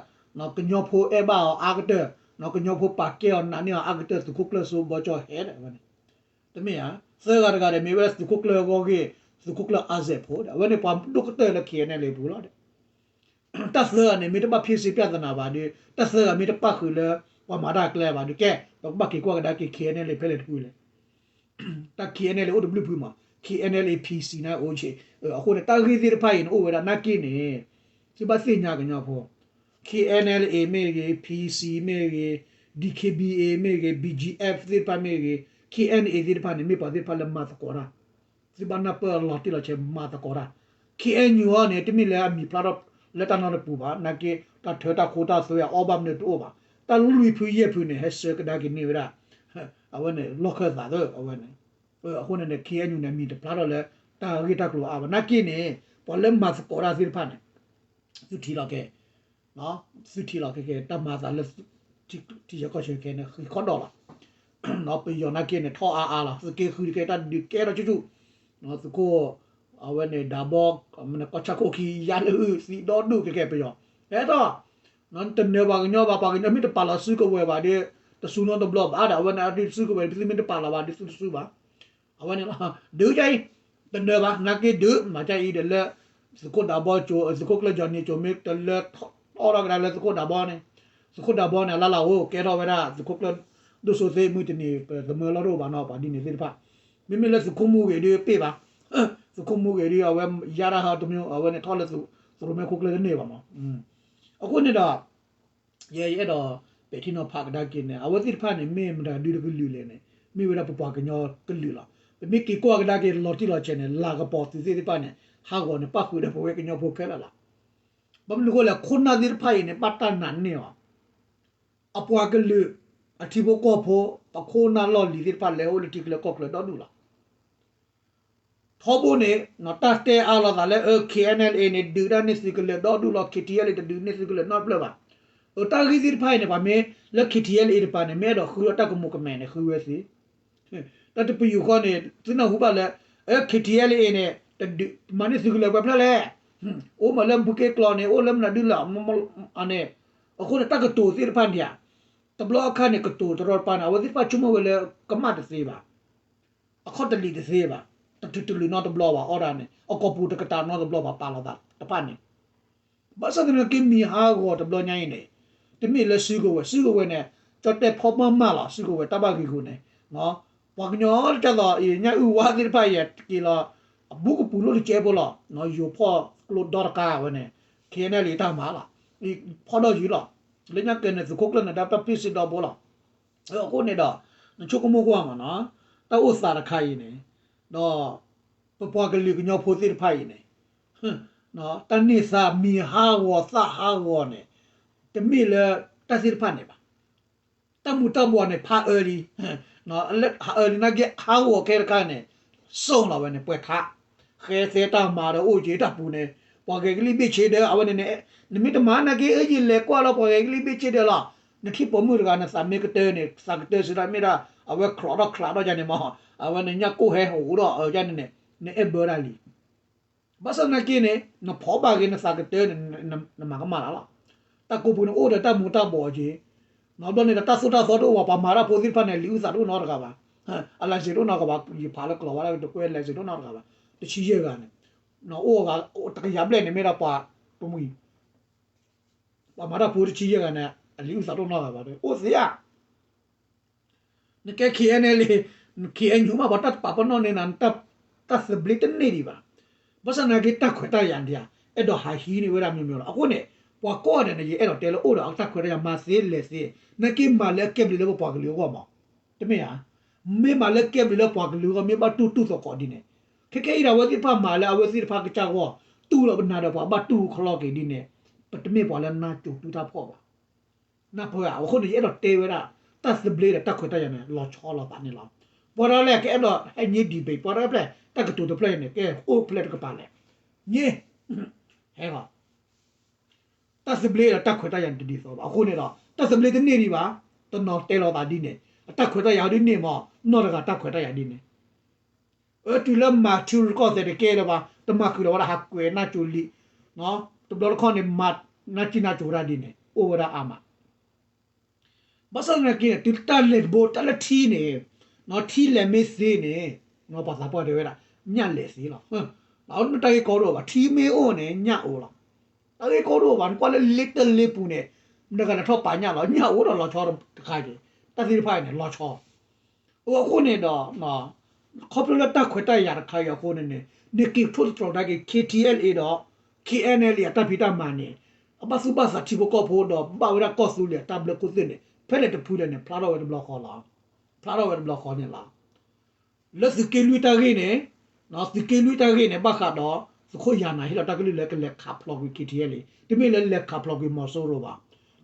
ကညီဖိအဲၣ်ဘၣ်အီၤအါကတၢၢ်, ကညီဖိပာ်ကဲအီၤနာ်န့ၢ်အီၤအါကတၢၢ် သုးခိၣ်ကျၢၢ်စိဘီကၠီဟဲဒီးဝဲန့ၣ် တမ့ၢ်ဧါ, သၢဂၤတဂၤဒီးမ့ၢ်ဝဲဒၣ်သုးခိၣ်ကျၢၢ်အဂီၢ်ဂ့ၢ်, သုးခိၣ်ကျၢၢ်အါစဲးဖိဒီး အဝဲန့ၣ်ပှၤဒိၣ်ကတၢၢ်လၢ K N L A ပူၤလီၤဒီး တၢ်သၢဂၤန့ၣ် မ့ၢ်တဘၣ်ဖ့စ့ပြဿနာဘၣ်ဒီး တၢ်သၢဂၤမ့ၢ်တပၣ်ဃုာ်လၢ ပှၤမၤတၢ်ကျဲဘၣ်ဒီး ကဲ ပကဘၣ်က့ၤကွၢ်ကဒါက့ၤ K N L A ဖဲလဲၣ်တဖုလဲၣ်, တၢ် K N L A အိၣ်တဘျုးဖုမး, K N L A P C န့ၣ်အိၣ်ဆ့, အဃိန့ၣ် တၢ်ဂ့ၢ်သ့ၣ်တဖၣ်အံၤန့ၣ် အိၣ်ဝဲဒၣ်နာ်က့န့ၣ် သုဘၣ်သ့ၣ်ညါကညီဖိ, K N L A မ့ၢ်ဂ့ၤ, P C မ့ၢ်ဂ့ၤ, D K B A မ့ၢ်ဂ့ၤ, B G F သ့ၣ်တဖၣ်မ့ၢ်ဂ့ၤ, K N A သ့ၣ်တဖၣ်န့ၣ် မ့ၢ်ပှၤသ့ၣ်တဖၣ်လၢမၤသကိးတၢ် သုဘၣ်နၢ်ပၢၢ်လီၤတံၢ်လီၤဆဲးမၤသကိးတၢ်, K N U အီၤန့ၣ် တမ့ၢ်လၢအမံၤဖျါထီၣ်လၢတၢ်နီတပူၤဘၣ်, နာ်က့ တၢ်ထၢတၢ်ခိတၢ်သွဲအီၣ်ဘၣ်မနုၤတအိၣ်ဘၣ်, တၢ်လွံၢ်ဖုယဲၢ်ဖုန့ၣ် ဟဲဆှၢကဒါက့ၤန့ၢ်ဝဲဒၣ် အဝဲန့ၣ် လီၢ်ခၢၣ်သးသၢ အဝဲန့ၣ်, အဃိန့ၣ်န့ၣ် K N U န့ၣ် အမံၤတဖျါထီၣ်လၢ တၢ်ဂ့ၢ်တၢ်ကျိၤအါဘၣ်, နာ်က့န့ၣ် ပှၤလၢမၤသကိးတၢ်သ့ၣ်တဖၣ်န့ၣ် သုထံၣ်လီၤက့ၤ သုထံၣ်လီၤက့ၤ တၢ်မၤသးလၢ ထံဆၢကီၢ်ဆၢခဲအံၤန့ၣ် ဃံးခီၣ်ဒီးလီၤ, ပယီၤနာ်က့န့ၣ် ထီၣ်အါအါလီၤ, သုးက့ဃုတကဲ တၢ်ဒုးကဲထီၣ်ဆူၣ်ဆူၣ်, သုးခိၣ် အဝဲန့ၣ်ဒးဘီ ကီၢ်ဆၣ်ခိၣ်ခံ ယါလၢအုၣ်သံဒီဒူၣ်ကဲကဲပယီၤ ဟဲထီၣ် တနၢၤပှၤကညီဘၣ် ပှၤကညီမ့ၢ်တပာ်လီၤစုကဝဲၤဘၣ်ဒီး တစူၤနီတဘျီဘၣ်ဒီး အဝဲန့ၣ်အဒုးစုကဝဲၤ ပသုမ့ၢ်တပာ်လီၤဘၣ်ဒီး သုတစူၤဘၣ် အဝဲန့ၣ်လီၤ ဒုးကါအံၤ တနၢၤဘၣ် နာ်က့ဒုး မၤကါအံၤဒီးလၢ သုးခိၣ်ဒးဘီကၠိ သုးခိၣ်ကျၢၢ်ကၠီနံၤကၠိ မ့ၢ်တလၢထီၣ်ထီၣ်ကဒါလၢသုးခိၣ်ဒးဘီန့ၣ် သုးခိၣ်ဒးဘီန့ၣ် အလါလၢအိၣ်ကဲထီၣ်ဝဲဒၣ် သုးခိၣ်ကျၢၢ်ဒိၣ်စိသ့ၣ် မုၢ်တနံၤ ပသမၢလီၢ်တအိၣ်ဘၣ်နီၤ ပှၤဒ်န့ၣ်သ့ၣ်တဖၣ် မ့မ့ၢ်လၢသုးခိၣ်မူဂ့ၤဒုးပ့ၢ်ဘၣ် သုးခိၣ်မူဂ့ၤဒုး အဝဲယါတၢ်ဟးတမံၤ အဝဲန့ၣ်ထီၣ်လၢ သရိၣ်မဲခိၣ်ကျၢၢ်တန့ၢ်ဘၣ်မး အဃိန့ၣ်ဒီး ယဲယအဲၣ်ဒိး ပဲာ်ထံနီၤဖးကဒါက့ၤန့ၣ် အဝဲသ့ၣ်တဖၣ်န့ၣ် မ့ၢ်မတၤဒုတကလုာ်လဲၣ်န့ၣ် မ့ၢ်ဝဲဒၣ်ပပှၤကညီကလုာ်လီၤ. ပမ့ၢ်က့ၤကွၢ်ကဒါက့ၤလီၤတံၢ်လီၤဆဲးန့ၣ် လၤကပီၤသုးသ့ၣ်တဖၣ်န့ၣ် ဟးဂီၤန့ၣ် ပၣ်ဃုာ်ဒီးပဝဲကညီဖိခဲလၢာ်လီၤ. ဘၣ်မနုၤအဃိလဲၣ် ခိၣ်နၢ်သ့ၣ်တဖၣ်အံၤန့ၣ် ဘၣ်တၢ်နာ်န့ၢ်အီၤ အပှၤကလုာ် အထံဖိကီၢ်ဖိ အခိၣ်နၢ်လီၢ်လံၤသ့ၣ်တဖၣ်လဲၤအိၣ်လၢထံချၢကီၢ်ချၢဒီဒူၣ်လီၤ. ထီဘိန့ၣ် တၢ်တဲအါလိာ်သးလၢ KNLA န့ၣ် ဒုးတၢ်န့ၢ်သုးကလၢၤဒီဒူၣ်လီၤ KTLA တဒုးန့ၢ်သုးကလၢၤနီတဖျၢၣ်ဘၣ်. အတၢ်ဂ့ၢ်သ့ၣ်တဖၣ်အံၤန့ၣ် ပှၤမ့ၢ်လၢ KTLA တပၤန့ၣ် မ့ၢ်အဲၣ်ဒိးဃုထီၣ်တၢ်ကမူၤကမဲာ်န့ၣ် ဃုဝဲသ့ တၢ်တပယူာ်ဃီန့ၣ် သုနၢ်ဟူဘၣ်လၢ KTLA န့ၣ် တဒုးမၤန့ၢ်သုးကလၢၤပှဲၤဖျၢၣ်လဲၣ်. အိၣ်မးလၢဘူက့ကျီန့ၣ် အိၣ်လၢမနုၤဒုလီၤ အန့ၣ် အဃိန့ၣ် တၢ်ကတိၤသ့ၣ်တဖၣ်န့ၣ်ဧါ တဘျီအခါန့ၣ် ကတိၤတရီတပါန့ၣ် အဝဲသ့ၣ်တဖၣ်ဆိကမိၣ်ဝဲလၢကမၣ်တသ့ဘၣ် အခီၣ်တလံာ်တသ့ဘၣ် တတုၤတလုာ်နီတဘျီဘၣ် အီၣ်ဒၣ်န့ၣ် အကိာ်ပူၤတကတၢၢ်နီတဘျီဘၣ် ပာ်လီၤသးတဖၣ်န့ၣ် ဘၣ်ဆၣ်သနာ်က့မံၤဟးဂီၤတဘျီညါအံၤန့ၣ် တမ့ၢ်လၢစုကဝဲၤ စုကဝဲၤန့ၣ် ကၠီတဲဖီမၢ်မၢ်လီၤ စုကဝဲၤတၢ်ဘၣ်ဂ့ၤဂူာ်န့ၣ် ပှၤကညီတကဲသိး ညၣ်အုၣ်ဝါသ့ၣ်တဖၣ်အံၤ က့ၤလီၤ အဘူးကပူၤလိၣ်တကဲဖိလီၤ ယိၤဖီၣ်ကျိဒီတကါဝဲန့ၣ် KNLA တၢ်မၤလီၤ ဖီၣ်ဒီးယံၤလီၤ လၢညါက့ၤန့ၣ် သုးခိၣ်ကျၢၢ်န့ၣ် တၢ်ပၢၢ်ပ့ၢ်စ့ဒီဘိလီၤ အဃိန့ၣ်ဒီး နဆိကမိၣ်ကွၢ်မးနီၤ တၢ်အိၣ်သးတခါအံၤန့ၣ် ဒီး ပပှၤကလုာ်ကညီဖိသ့ၣ်တဖၣ်အံၤန့ၣ် တၢ်န့ၢ်သါမံၤဟးဂီၤသၣ်ဟးဂီၤန့ၣ် တမ့ၢ်လၢတၢ်သ့ၣ်တဖၣ်န့ၣ်ဘၣ် တၢ်မူၤတၢ်ဘှီးန့ၣ် ဖးအၢလံ လၢဟးအၢလံနာ်က့ ဟးဂီၤခဲတခါန့ၣ် စိာ်လီၤဝဲန့ၣ် ပှဲၤထး ဃဲသဲတၢ်မၤဒီးအိၣ်က့ၤတၢ်ပူၤန့ၣ် ပှၤဂဲၤကလံၣ်ဘ့ၣ်ဆ့ဒၢ အဝဲန့ၣ်န့ၣ် နမ့ၢ်တမၤနာ်က့ အၢယလဲၤကွၢ်လီၤ ပှၤဂဲၤကလံၣ်ဘ့ၣ်ဆ့ဒၢလီၤ နထံၣ်ပိာ်မုၣ်တဂၤ နသးမ့ၢ်ကတၢၢ်န့ၣ် သးကတၢၢ်စံးဒၣ်မ့ၢ်ဒၣ် အဝဲခြိးထီၣ်ခြးထီၣ်ယါန့ၣ်မး အဝဲန့ၣ်ညၣ်ကိၢ်ဟဲဟိးဒီးအၢယါန့ၣ်န့ၣ် နအဲၣ်ဘၢဒၣ်လံ ဘၣ်ဆၣ်သနာ်က့န့ၣ် နဖီၣ်ဘၣ်က့ၤနသးကတၢၢ်န့ၣ် နမၤကမၣ်လၢ်လီၤ. တၢ်ကိးပူၤန့ၣ်အိၣ်ဒီးတၢ်မူၤတၢ်ဘှီးက့ၤ, နီတဘျီန့ၣ်ဒီးတၢ်သိၣ်တၢ်သီတအိၣ်ဘၣ် ပှၤမၤတၢ်ဖိသ့ၣ်တဖၣ်န့ၣ် လံာ်အုၣ်သးတအိၣ်နီတဂၤဘၣ်, အ license တအိၣ်နီတဂၤဘၣ်, ယဖးလၢကျိာ်ဝဲဒၣ်တကွဲ license တအိၣ်နီတဂၤဘၣ်, တဆံယဲၢ်ဂၤန့ၣ်, အိၣ်ဂၤတကယၤဘျဲၣ်န့ၣ် မ့ၢ်ဒၣ်ပှၤတမှံၤ ပှၤမၤတၢ်ဖိတဆံယဲၢ်ဂၤန့ၣ် အလံာ်အုၣ်သးတအိၣ်နီတဂၤဘၣ်, အိၣ်သ့ဧါ နကဲ KNLA KNU မး ပှၤတၢ်တပာ်ပနီၣ်န့ၢ်နၤ တၢ်သဘျ့တန့ၢ်ဒံးဘၣ်. ဘၣ်ဆၣ်သနာ်က့ တၢ်ခွဲးတၢ်ယာ်ဒံးဧါ, အဲၣ်ဒိးဟးဟံးန့ၢ်ဝဲဒၣ်မ့ၢ်မ့ၢ်လီၤ. အဃိန့ၣ် ပှၤကိးဂၤဒဲးန့ၣ် ယအဲၣ်ဒိးတဲလၢအိၣ်ဒီးတၢ်ခွဲးတၢ်ယာ် မၤသ့လဲၤသ့, နာ်က့မၤလၢအကဲဘျုးလၢပပှၤကလုာ်အဂီၢ်မး, တမ့ၢ်ဧါ. မ့ၢ်မၤလၢကဲဘျုးလၢပှၤကလုာ်အဂီၢ် မ့ၢ်ဘၣ်တူၢ်တူၢ်သကိးဒ်န့ၣ်, ခဲကဲအံၤဒၣ်အဝဲသ့ၣ်တဖၣ်မၤလၢအဝဲသ့ၣ်တဖၣ်ကစၢ်ဂီၢ် တူၢ်လီၤပနၤဒီးပှၤဘၣ်တူၢ်ခလီက့ၤဒ်န့ၣ်, ပတမ့ၢ်ပှၤလၢနၢ်စိၤတူၢ်တၢ်ဖှီၣ်ဘၣ်. နၢ်ပၢၢ်ဧါ, အဃိန့ၣ် ယအဲၣ်ဒိးတဲဝဲဒၣ် တၢ်သဘျ့ဒီးတၢ်ခွဲးတၢ်ယာ်န့ၣ် လီၤဆီလိာ်သးန့ၣ်လီၤ. ပှၤတဂၤလၢကအဲၣ်ဒိးဟဲညါ debate ပှၤတဂၤဖျဲၣ် တၢ်ကတိၤတဖျၢၣ်အံၤန့ၣ် ကဲအိၣ်ဖျဲၣ်တကပၤလဲၣ်, ညါ ဟဲဂီၤ တၢ်သဘျ့ဒီးတၢ်ခွဲးတၢ်ယာ်န့ၣ်တဒ်သိးဘၣ်. အဃိန့ၣ်ဒီး တၢ်သဘျ့တန့ၢ်ဒံးဘၣ်, တနီၤတဲလိာ်သးဒ်န့ၣ်, အတၢ်ခွဲးတၢ်ယာ်ဟီဒ်န့ၣ်မး, နီၢ်တဂၤတၢ်ခွဲးတၢ်ယာ်ဒ်န့ၣ် အတုၤလၢမၤထံရူၢ်ကီၢ်သဲးတကဲလၢၤဘၣ်, တမၤဃုာ်လီၤဝဲဒၣ်ဟးကွဲးနၢ်ကၠိလံ, တဘျီတခီၣ်န့ၣ် မၤနၢ်စံၣ်နၢ်ကၠိဝဲဒၣ်ဒ်န့ၣ် အိၣ်ဝဲဒၣ်အါမး. ဘၣ်ဆၣ်သနာ်က့န့ၣ် တုၤတၢ်လဲၤတဘိ တၢ်လၢထံန့ၣ်, ထံလဲၤမ့ၢ်သ့န့ၣ်, ပှၤသးပှၢ်တဲဝဲဒၣ် ညၣ်လဲၤသ့လီၤ. အတၢ်ဂ့ၢ်ကီတအိၣ်ဘၣ်, ထံမ့ၢ်အိၣ်န့ၣ် ညၣ်အိၣ်လီၤ. တၢ်ဂ့ၢ်ကီတအိၣ်ဘၣ်, နကွၢ်လၢလ့တၢ်လ့ပူၤန့ၣ်, နတဂၤလဲၤထီၣ်ပာ်ညၣ်လီၤ, ညၣ်အိၣ်ဒီးလီၤဆီတခါက့ၤ, တၢ်သ့ၣ်တဖၣ်အံၤန့ၣ် လီၤဆီ အဃိန့ၣ်ဒီး ခီဖျိလၢတၢ်ခွဲးတၢ်ယာ်တခါအံၤအဃိန့ၣ်န့ၣ်, နက့ၤထိၣ်သတြီၤကဒါက့ၤ KTLA ဒီး KNLA အတၢ်ဖံးတၢ်မၤန့ၣ်, အဘၣ်သူၣ်ဘၣ်သးထံဖိကီၢ်ဖိဒီး ဘၣ်ဝဲဒၣ်ကီၢ်သူလ့ၤအတၢ်ဘျၢခိၣ်သ့ၣ်န့ၣ် ဖဲလဲၣ်တဖုလဲၣ်န့ၣ် ဖျါထီၣ်ဝဲတဘျီဃီလီၤ. ဖျါထီၣ်ဝဲတဘျီဃီန့ၣ်လီၤ. လၢသုးက့လွံၢ်တၢ်ဂ့ၢ်န့ၣ်, သုးက့လွံၢ်တၢ်ဂ့ၢ်န့ၣ် ဘၣ်ဃးဒီး သုးခိၣ်ယၤနၤဟ့ၣ်လီၤတၢ်ကလုၢ်လၢကလဲၤခးဖျိးကွံာ် KTLA တမ့ၢ်လၢလဲၤခးဖျိးကွံာ်မီၤစိရိၤဘၣ်.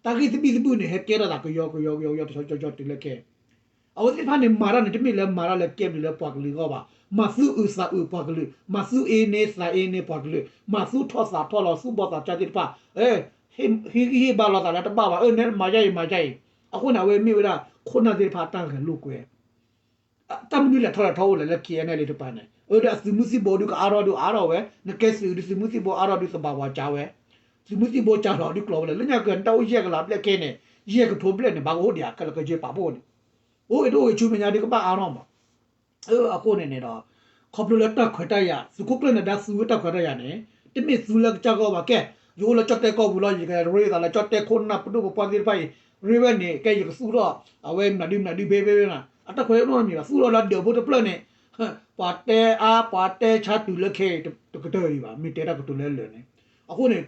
တၢ်ဂ့ၢ်သဘံၣ်သဘုၣ်န့ၣ် ဟဲကဲထီၣ်သးကယီကယီကယီကယီတဆီဆီဆီတုၤလၢခဲ အဝဲသ့ၣ်တဖၣ်န့ၣ် မၤတၢ်န့ၣ် တမ့ၢ်လၢမၤတၢ်လၢကဲဘျုးလၢပှၤကလုာ်အဂီၢ်ဘၣ်. မၤသူၣ်အုးသးအုးပှၤကလုာ်, မၤသူၣ်အ့န့သးအ့န့ပှၤကလုာ်, မၤသူၣ်ထီၣ်သးထီၣ်လီၤသူၣ်ဘီၣ်သးစၢ်သ့ၣ်တဖၣ်, ဟ့ၣ်ဂံၢ်ဟ့ၣ်ဘါလိာ်သးလၢတဘၣ်ဘၣ်, အၢ နဲမၤယါအံၤမၤယါအံၤ. အဃိန့ၣ် အဝဲမ့ၢ်ဝဲဒၣ် ခိၣ်နၢ်သ့ၣ်တဖၣ်အတၢ်ဂဲၤလိာ်ကွဲ တၢ်မနုၤလဲၤထီၣ်လဲၤထီအိၣ်လဲၣ်လၢ KNLA တပၤန့ၣ်, အၢ ဒီးအသုးမုၢ်သံၣ်ဘိဒုးကအါထီၣ်ဒုးအါထီၣ်ဝဲ, နကဲသုးဒုးသုးမုၢ်သံၣ်ဘိအါထီၣ်ဒုးသဘၣ်ဝၤကၢဝဲ, သုးမုၢ်သံၣ်ဘိကၢထီၣ်ဒုးကျိၤဝဲလၢ လၢညါကတၢၢ်နတၢ်အိၣ်ယဲၢ်ကလးဘျဲၣ်ခဲန့ၣ်, ယဲၢ်ကထိဘျဲၣ်န့ၣ် ဘၣ်ကအိၣ်ဒံးဧါ ခဲလၢာ်ကယဲၢ်ပာ်ဖှိၣ်န့ၣ်, အိၣ်အ့ၣ်တအိၣ်ဂ့ၤဆူမဲာ်ညါဒုးကဘၣ်အါထီၣ်မး အဃိန့ၣ်န့ၣ်ဒီး ခီဖျိလၢတၢ်ခွဲးတၢ်ယာ် သုးခိၣ်ကျၢၢ်နဒါသူဝဲတၢ်ခွဲးတၢ်ယာ်န့ၣ် တမ့ၢ်သူလၢကစၢ်ဂီၢ်ဘၣ်ကဲ, ယအိၣ်လၢကၠီၣ်တဲၣ်ကီၢ်ပူၤလီၤ ယကရ့သးလၢကၠီၣ်တဲၣ်ခိၣ်နၢ်ပဒိၣ်ပပှၢ်သ့ၣ်တဖၣ်အံၤ, ရ့ဝဲန့ၣ် ကဲယကသူၣ်ထီၣ် အဝဲမနုၤဒုမနုၤဒုဘ့ဘ့ဘ့နၤ အတၢ်ခွဲးတၢ်ယာ်နီတမံၤဘၣ် သူၣ်ထီၣ်လၢဒၢးဖိတဖျၢၣ်န့ၣ်, ပှၤတဲအါပှၤတဲဆါတုၤလၢခဲအံၤတကတၢၢ်ဒံးဘၣ် မ့ၢ်တဲတၢ်ကတိၤလၢလၢာ်န့ၣ်, အဃိန့ၣ်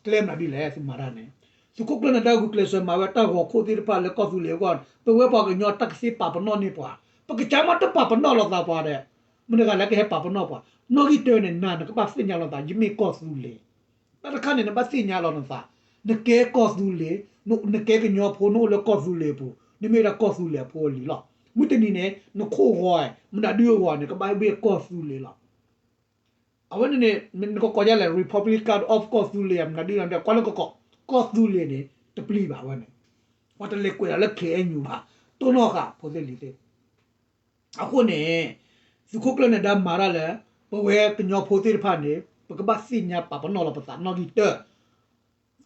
ကျဲမနုၤဒ်လဲၣ် သုမၤတၢ်န့ၣ်, သုးခိၣ်ကျၢၢ်နဒါဂုာ်ကျဲးစၢးမၤဝဲတၢ်ဂီၤခိၣ်သ့ၣ်တဖၣ်လၢကီၢ်သူလ့ၤအဂီၢ် ပဝဲပှၤကညီတၢ်ကသ့ပာ်ပနီၣ်န့ၢ်ပှၤ, ပကစၢ်မ့ၢ်တပာ်ပနီၣ်လိာ်သးပှၤဒီး မတၤတဂၤလၢကဟဲပာ်ပနီၣ်ပှၤ, နီၣ်ဂံၢ်တၢန့ၣ် နၤနကဘၣ်သ့ၣ်ညါလိာ်သး ယမ့ၢ်ကီၢ်သူလ့ၤ, တၢ်တခါန့ၣ် နဘၣ်သ့ၣ်ညါလီၤနသး, နကဲကီၢ်သူလ့ၤ, နကဲကညီဖိ နအိၣ်လၢကီၢ်သူလ့ၤအပူၤ နမ့ၢ်ဝဲဒၣ်ကီၢ်သူလ့ၤအဖိအလံၤလီၤ. မုၢ်တနံၤန့ၣ် နခိၣ်ဂီၤ မတၤဒုအဂီၤန့ၣ် ကဘၣ်ဟ့ၣ်ဘ့ၣ်ကီၢ်သူလ့ၤလီၤ. အဝဲန့ၣ်န့ၣ် နကကိးဒ်လဲၣ် Republic of ကီၢ်သူလ့ၤ မတၤဒုဒီး ကွၢ်လၢကကိး ကီၢ်သူလ့ၤန့ၣ် တပျံၤဘၣ်ဝဲန့ၣ်, ပှၤတလဲၤကွဲးဒၣ်လၢ KNU ဘၣ်, တိၢ်နီၣ်ဃာ်ဖိသ့ၣ်လံၤသ့ၣ် အဃိန့ၣ် သုးခိၣ်ကျၢၢ်နဒါမၤတၢ်လၢ ပဝဲကညီဖိသ့ၣ်တဖၣ်န့ၣ် ပကဘၣ်သ့ၣ်ညါပာ်ပနီၣ်လီၤပသးနီၣ်ဂံၢ်တၢ,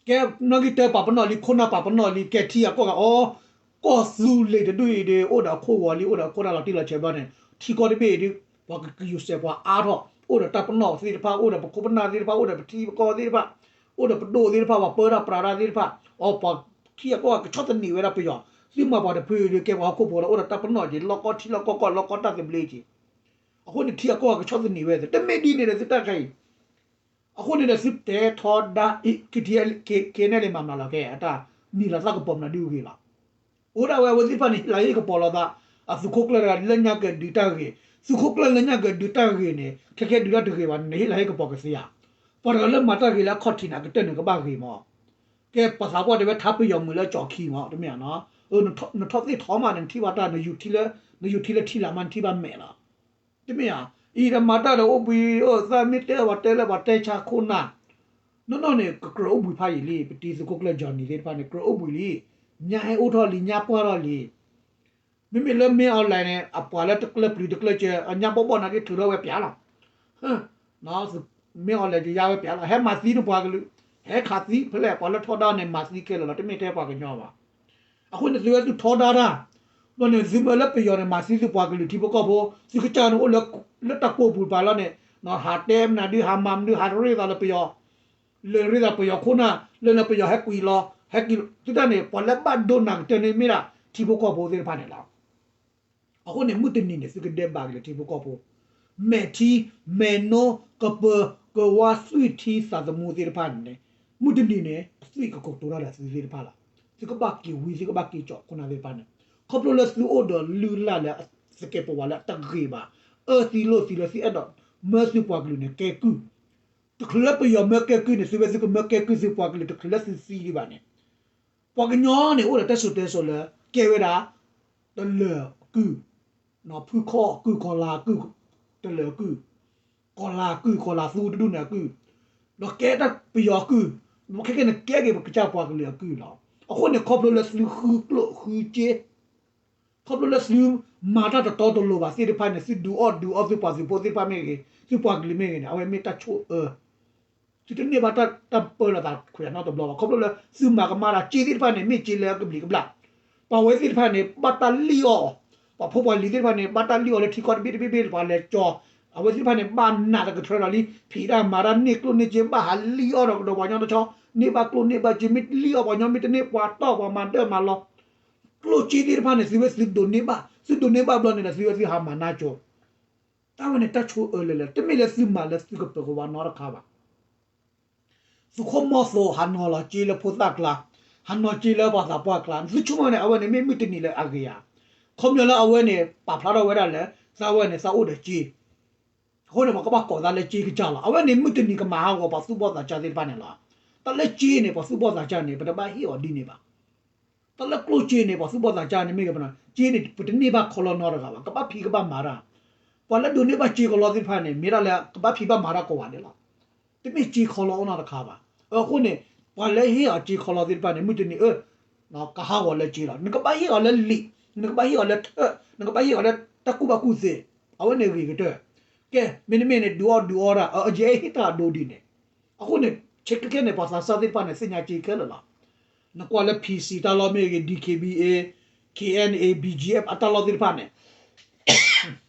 ကဲနီၣ်ဂံၢ်တၢပာ်ပနီၣ်လံ ခိၣ်နၢ်ပာ်ပနီၣ်လံ ကဲထံအကီၢ်ဂၤအီၤ, ကီၢ်သူလ့ၤတဒူၣ်အံၤဒီး အိၣ်ဒီးအခိၣ်ဂီၤလံ အိၣ်ဒီးအခိၣ်နၢ်လီၤတံၢ်လီၤဆဲးဘျီန့ၣ် ထံကီၢ်တဘ့ၣ်အံၤဒီး ပှၤကယူၤစဲးပှၤအါထီၣ် အိၣ်ဒီးတၢ်ပနီၣ်သ့ၣ်တဖၣ် အိၣ်ဒီးပခိၣ်ပနၢ်သ့ၣ်တဖၣ် အိၣ်ဒီးပထံပကီၢ်သ့ၣ်တဖၣ် အိၣ်ဒီးပဒိၣ်သ့ၣ်တဖၣ် ပှၤပၢတၢ်ပြးတၢ်သ့ၣ်တဖၣ်, အီၤပှၤထံအကီၢ်ဂၤကဆီၣ်သနံးဝဲဒၣ်ပယီၤ, သုမၤပှၤတဖုဒီးကဲပှၤဟီၣ်ခိၣ်ဖိဒီး အိၣ်ဒီးတၢ်ပနီၣ်က့ၤ လီၢ်ကီၢ်ထံလီၢ်ကီၢ်ကီၢ် လီၢ်ကီၢ်တၢ်သဘျ့က့ၤ, အဃိန့ၣ်ထံအကီၢ်ဂၤကဆီၣ်သနံးဝဲ တမ့ၢ်ဒ်န့ၣ်ဒီးသုတၢ်ခဲအံၤ, အဃိန့ၣ်ဒီးသုတဲထီဒါ KNLA မၤမၤလီၤကဲ အတၢ်မံၤလီၤသၣ်ကပီၤမနုၤဒုဂ့ၤလီၤ. အိၣ်ဒၣ်ဝဲအဝဲသ့ၣ်တဖၣ်န့ၣ် ဟ့ၣ်လၤဟ့ၣ်ကပီၤလီၤသး အသုးခိၣ်ကျၢၢ်တဂၤလၢညါကဒုးတၢ်ဂ့ၤ, သုးခိၣ်ကျၢၢ်လၢညါကဒုးတၢ်ဂ့ၤန့ၣ် ခဲကဲဒုးတၢ်တဂ့ၤဘၣ်န့ၣ် နဟ့ၣ်လၤဟ့ၣ်ကပီၤကသ့ဧါ. ပှၤတဂၤလၢမၤတၢ်ဂ့ၤလၢအခီၣ်ထံးန့ၣ် အကတၢၢ်န့ၣ်ကဘၣ်ဂ့ၤမး, ကဲပှၤသးပှၢ်တဲဝဲထါပယီၤမုၢ်လၢကၠီၤခံမး တမ့ၢ်ဧါနီၤ, နထီၣ်သ့ၣ်ထီမးန့ၣ် နထံၣ်ဘၣ်တၢ် နယူၤထံလၢထံလၢထံလာ်မး နထံၣ်ဘၣ်မဲာ်လီၤ. တမ့ၢ်ဧါ, အံၤဒီးမၤတၢ်ဒီးအိၣ်ဘှံးအိၣ်သါ မ့ၢ်တဲပှၤတဲလၢပှၤတဲဆါခိၣ်နၢ်, နီၢ်နီၢ်န့ၣ် ကကြၢးအိၣ်ဘှံးဖးယံာ်လံ, ပတံၤသုးခိၣ်ကျၢၢ် Johnny သ့ၣ်တဖၣ်န့ၣ် ကြၢးအိၣ်ဘှံးလံ, ညါဟဲအိၣ်ထီၣ်လံ ညါပှၢ်ထီၣ်လံ. မ့မ့ၢ်လၢ မင်းအောင်လှိုင် န့ၣ် အပှၤလၢတကျၢၢ်ပျုၤတကျၢၢ်စၢၤ အညါဘီၣ်ဘီၣ်နာ်က့ထုးထီၣ်ဝဲပျးလီၤ. မင်းအောင်လှိုင် ယါဝဲပျးလီၤ, ဟဲမၤသံနပှၤကလုာ်, ဟဲခးသံဖဲလဲၣ် ပှၤလၢထီဒါန့ၣ် မၤသံခဲလၢာ်လီၤ, တမ့ၢ်ထဲပှၤကညီဘၣ်. အဃိန့ၣ်သုဝဲသုထီဒါတၢ်, ဘျီန့ၣ်သုမ့ၢ်လၢပယီၤန့ၣ် မၤသံသုပှၤကလုာ်ထံဖိကီၢ်ဖိ, သုကစၢ်န့ၣ်အိၣ်လၢတၢ်ကိၢ်ပူၤတပၤလီၤန့ၣ်, ဟးတဲမနုၤဒု ဟးမၤမနုၤ ဟးရ့သးလၢပယီၤ လၢရ့သးပယီၤခိၣ်နၢ် လၢန့ၣ်ပယီၤဟဲကွံာ်လီၤ ဟဲက့ၤသုတၢ်န့ၣ် ပှၤလၢဘၣ်ဒိနၤကတၢၢ်န့ၣ်မ့ၢ်ဒၣ်ထံဖိကီၢ်ဖိသ့ၣ်တဖၣ်န့ၣ်လီၤ. အဃိန့ၣ် မုၢ်တနံၤန့ၣ် သုကဒဲးဘးက့ၤလၢထံဖိကီၢ်ဖိ, မဲာ်ထံ မဲာ်နိ ကပၢၤ ကဝါ သွံၣ်ထံသးသမူသ့ၣ်တဖၣ်န့ၣ်, မုၢ်တနံၤန့ၣ် အသွံၣ်ကကတိၤတၢ်ဒီးသုသ့ၣ်တဖၣ်လီၤ. သုကဘၣ်က့ၤဝံ သုကဘၣ်က့ၤကၠီၣ်ခိၣ်နၢ်သ့ၣ်တဖၣ်န့ၣ်, ခီဖျိလၢသုအိၣ်ဒီးလုၢ်လၢ်လၢသကဲးပဝးလၢအတဂ့ၤဘၣ်, အၢသံလိၣ်သံလၢသုအဲၣ်ဒိးမၢသုပှၤကလုာ်န့ၣ်ကဲကုၢ် တချုးလၢပယီၤမၢကဲကုၢ်န့ၣ် သုဝဲသုကမၢကဲကုၢ်သုပှၤကလုာ်တချုးလၢသုသံဒံးဘၣ်န့ၣ်, ပှၤကညီန့ၣ် အိၣ်ဒီးတၢ်စိၤတဲစိၤလၢ ကဲဝဲဒၣ် တလၢၤအကုၢ်, ဖုခီၣ်အကုၢ် ကီၤလၤအကုၢ်, တလၢၤအကုၢ်, ကီၤလၤအကုၢ် ကီၤလၤသူတဒူၣ်န့ၣ်အကုၢ်, ဒီးကဲတၢ်ပယီၤအကုၢ်, ခဲကဲန့ၣ်ကဲက့ၤပကစၢ်ပှၤကလုာ်အကုၢ်လီၤ. အဃိန့ၣ် ခီဖျိလၢသုဃုကျိၣ်ဃုစ့ ခီဖျိလၢသုမၤတၢ်တတီတလိၤဘၣ်သ့ၣ်တဖၣ်န့ၣ် သုဒုးအီၣ်ဒုးအီသုပှၤသုးဖိသ့ၣ်တဖၣ်မ့ၢ်ဂ့ၤ သုပှၤကလုာ်မ့ၢ်ဂ့ၤန့ၣ် အဝဲမ့ၢ်တၢ်ဆိၣ်အၢ, သုတန့ၢ်ဘၣ်တၢ်ပၢလီၤသးခွဲးနီတဘျီဘၣ်. ခီဖျိလၢသုမၤကမၣ်တၢ်စ့သ့ၣ်တဖၣ်န့ၣ် မ့ၢ်စ့လၢအကဘျံးကဘျၣ်, ပှၤဝဲသ့ၣ်တဖၣ်န့ၣ် ဘၣ်တၢ်လံၣ်အီၣ်, ပှၤဖိပှၤလံၤသ့ၣ်တဖၣ်န့ၣ် ဘၣ်တၢ်လံၣ်အီၣ်လၢထံကီၢ်တဘ့ၣ်တဘ့ၣ်ဘ့ၣ် ပှၤလဲၤကၠီ, အဝဲသ့ၣ်တဖၣ်န့ၣ် ဘၣ်နးတကထြၢလီၤလံ, ဖံးတၢ်မၤတၢ်န့ၢ်ကျိၣ်န့ၢ်စ့ ဘၣ်ဟးလံၣ်အီၣ်ဒီးကဒီးပှၤကညီတဆီ, န့ၢ်ဘၣ်ကျိၣ်န့ၢ်ဘၣ်စ့ မ့ၢ်လံၣ်အီၣ်ပှၤကညီ မ့ၢ်တန့ၢ်ပှၤတီၢ်ပှၤမၤဒၢၣ်မၤလီၤ ကျိၣ်စ့သ့ၣ်တဖၣ်န့ၣ် သုဝဲသုဒိးန့ၢ်ဘၣ်, သုဒိးန့ၢ်ဘၣ်ဘျီန့ၣ်ဒီး သုဝဲသုဟးမၤနၢ်ကၠိ, တၢ်ဝဲန့ၣ်တၢ်ဆိၣ်အၢလၢလၢ တမ့ၢ်လၢသုမၤလၢသုကပၢၤကဝါနီတခါဘၣ်. သုးခိၣ်မီၤသိးဟးနီၤလီၤစ့လၢဖိသၣ်ကျါ, ဟးနီၤစ့လၢပှၤသးပှၢ်ကျါ, သုဆိကမိၣ်န့ၣ် အဝဲန့ၣ်မ့ၢ်မုၢ်တနံၤလၢအဂ့ၤဧါ. ခီပညီလၢအဝဲန့ၣ် ပာ်ဖျါထီၣ်ဝဲဒၣ်လၢ သးဝဲန့ၣ် သးအိၣ်ဒီးစ့ အဃိန့ၣ် ပှၤကဘၣ်ကိးသးလၢစ့ကစၢ်လီၤ. အဝဲန့ၣ်မုၢ်တနံၤကမၤဟးဂီၤပှၤသူၣ်ဘီၣ်သးစၢ်သ့ၣ်တဖၣ်န့ၣ်လီၤ. တၢ်လၢစ့န့ၣ် ပှၤသူၣ်ဘီၣ်သးစၢ်န့ၣ် ပတဘၣ်ဟ့ၣ်အီၤဒ်န့ၣ်ဘၣ်. တၢ်လၢကျိၣ်စ့န့ၣ် ပှၤသူၣ်ဘီၣ်သးစၢ်န့ၣ်မ့ၢ်ဂ့ၤပနီၤ စ့န့ၣ် ပတန့ၢ်ဘၣ်ခီလီနီတဂၤဘၣ်, ကဘၣ်ဖံးကဘၣ်မၤတၢ်. ပှၤလၢဒိးန့ၢ်ဘၣ်စ့ကလီသ့ၣ်တဖၣ်န့ၣ် မ့ၢ်ဒၣ်လၢကဘၣ်ဖံးဘၣ်မၤတၢ်ကိးဂၤဒဲးလီၤ. တမ့ၢ်စ့ခီလီအိၣ်နီတခါဘၣ်. အဃိန့ၣ် ပှၤလၢဟ့ၣ်အီၤစ့ခီလီသ့ၣ်တဖၣ်န့ၣ် မုၢ်တနံၤအၢ ကဟးဂီၤလၢစ့လီၤ. နကဘၣ်ဟ့ၣ်အီၤလၢလံာ်, နကဘၣ်ဟ့ၣ်အီၤလၢထၢၣ်, နကဘၣ်ဟ့ၣ်အီၤလၢတၢ်ကူၣ်ဘၣ်ကူၣ်သ့, အဝဲန့ၣ်ဂ့ၤကတၢၢ်. ကဲ မ့တမ့ၢ်န့ၣ် ဒုးအီၣ်ဒုးအီဒၣ် အယဲဟ့ၣ်တၢ်အဒိဒ်န့ၣ်, အဃိန့ၣ် ခဲခဲန့ၣ် ပှၤသးစၢ်သ့ၣ်တဖၣ်န့ၣ် သ့ၣ်ညါက့ခဲလၢာ်လီၤ. နကွၢ်လၢ PC တၢ်လီၢ်မ့ၢ်ဂ့ၤ DKBA, KNA, BGF အတၢ်လီၢ်သ့ၣ်တဖၣ်န့ၣ်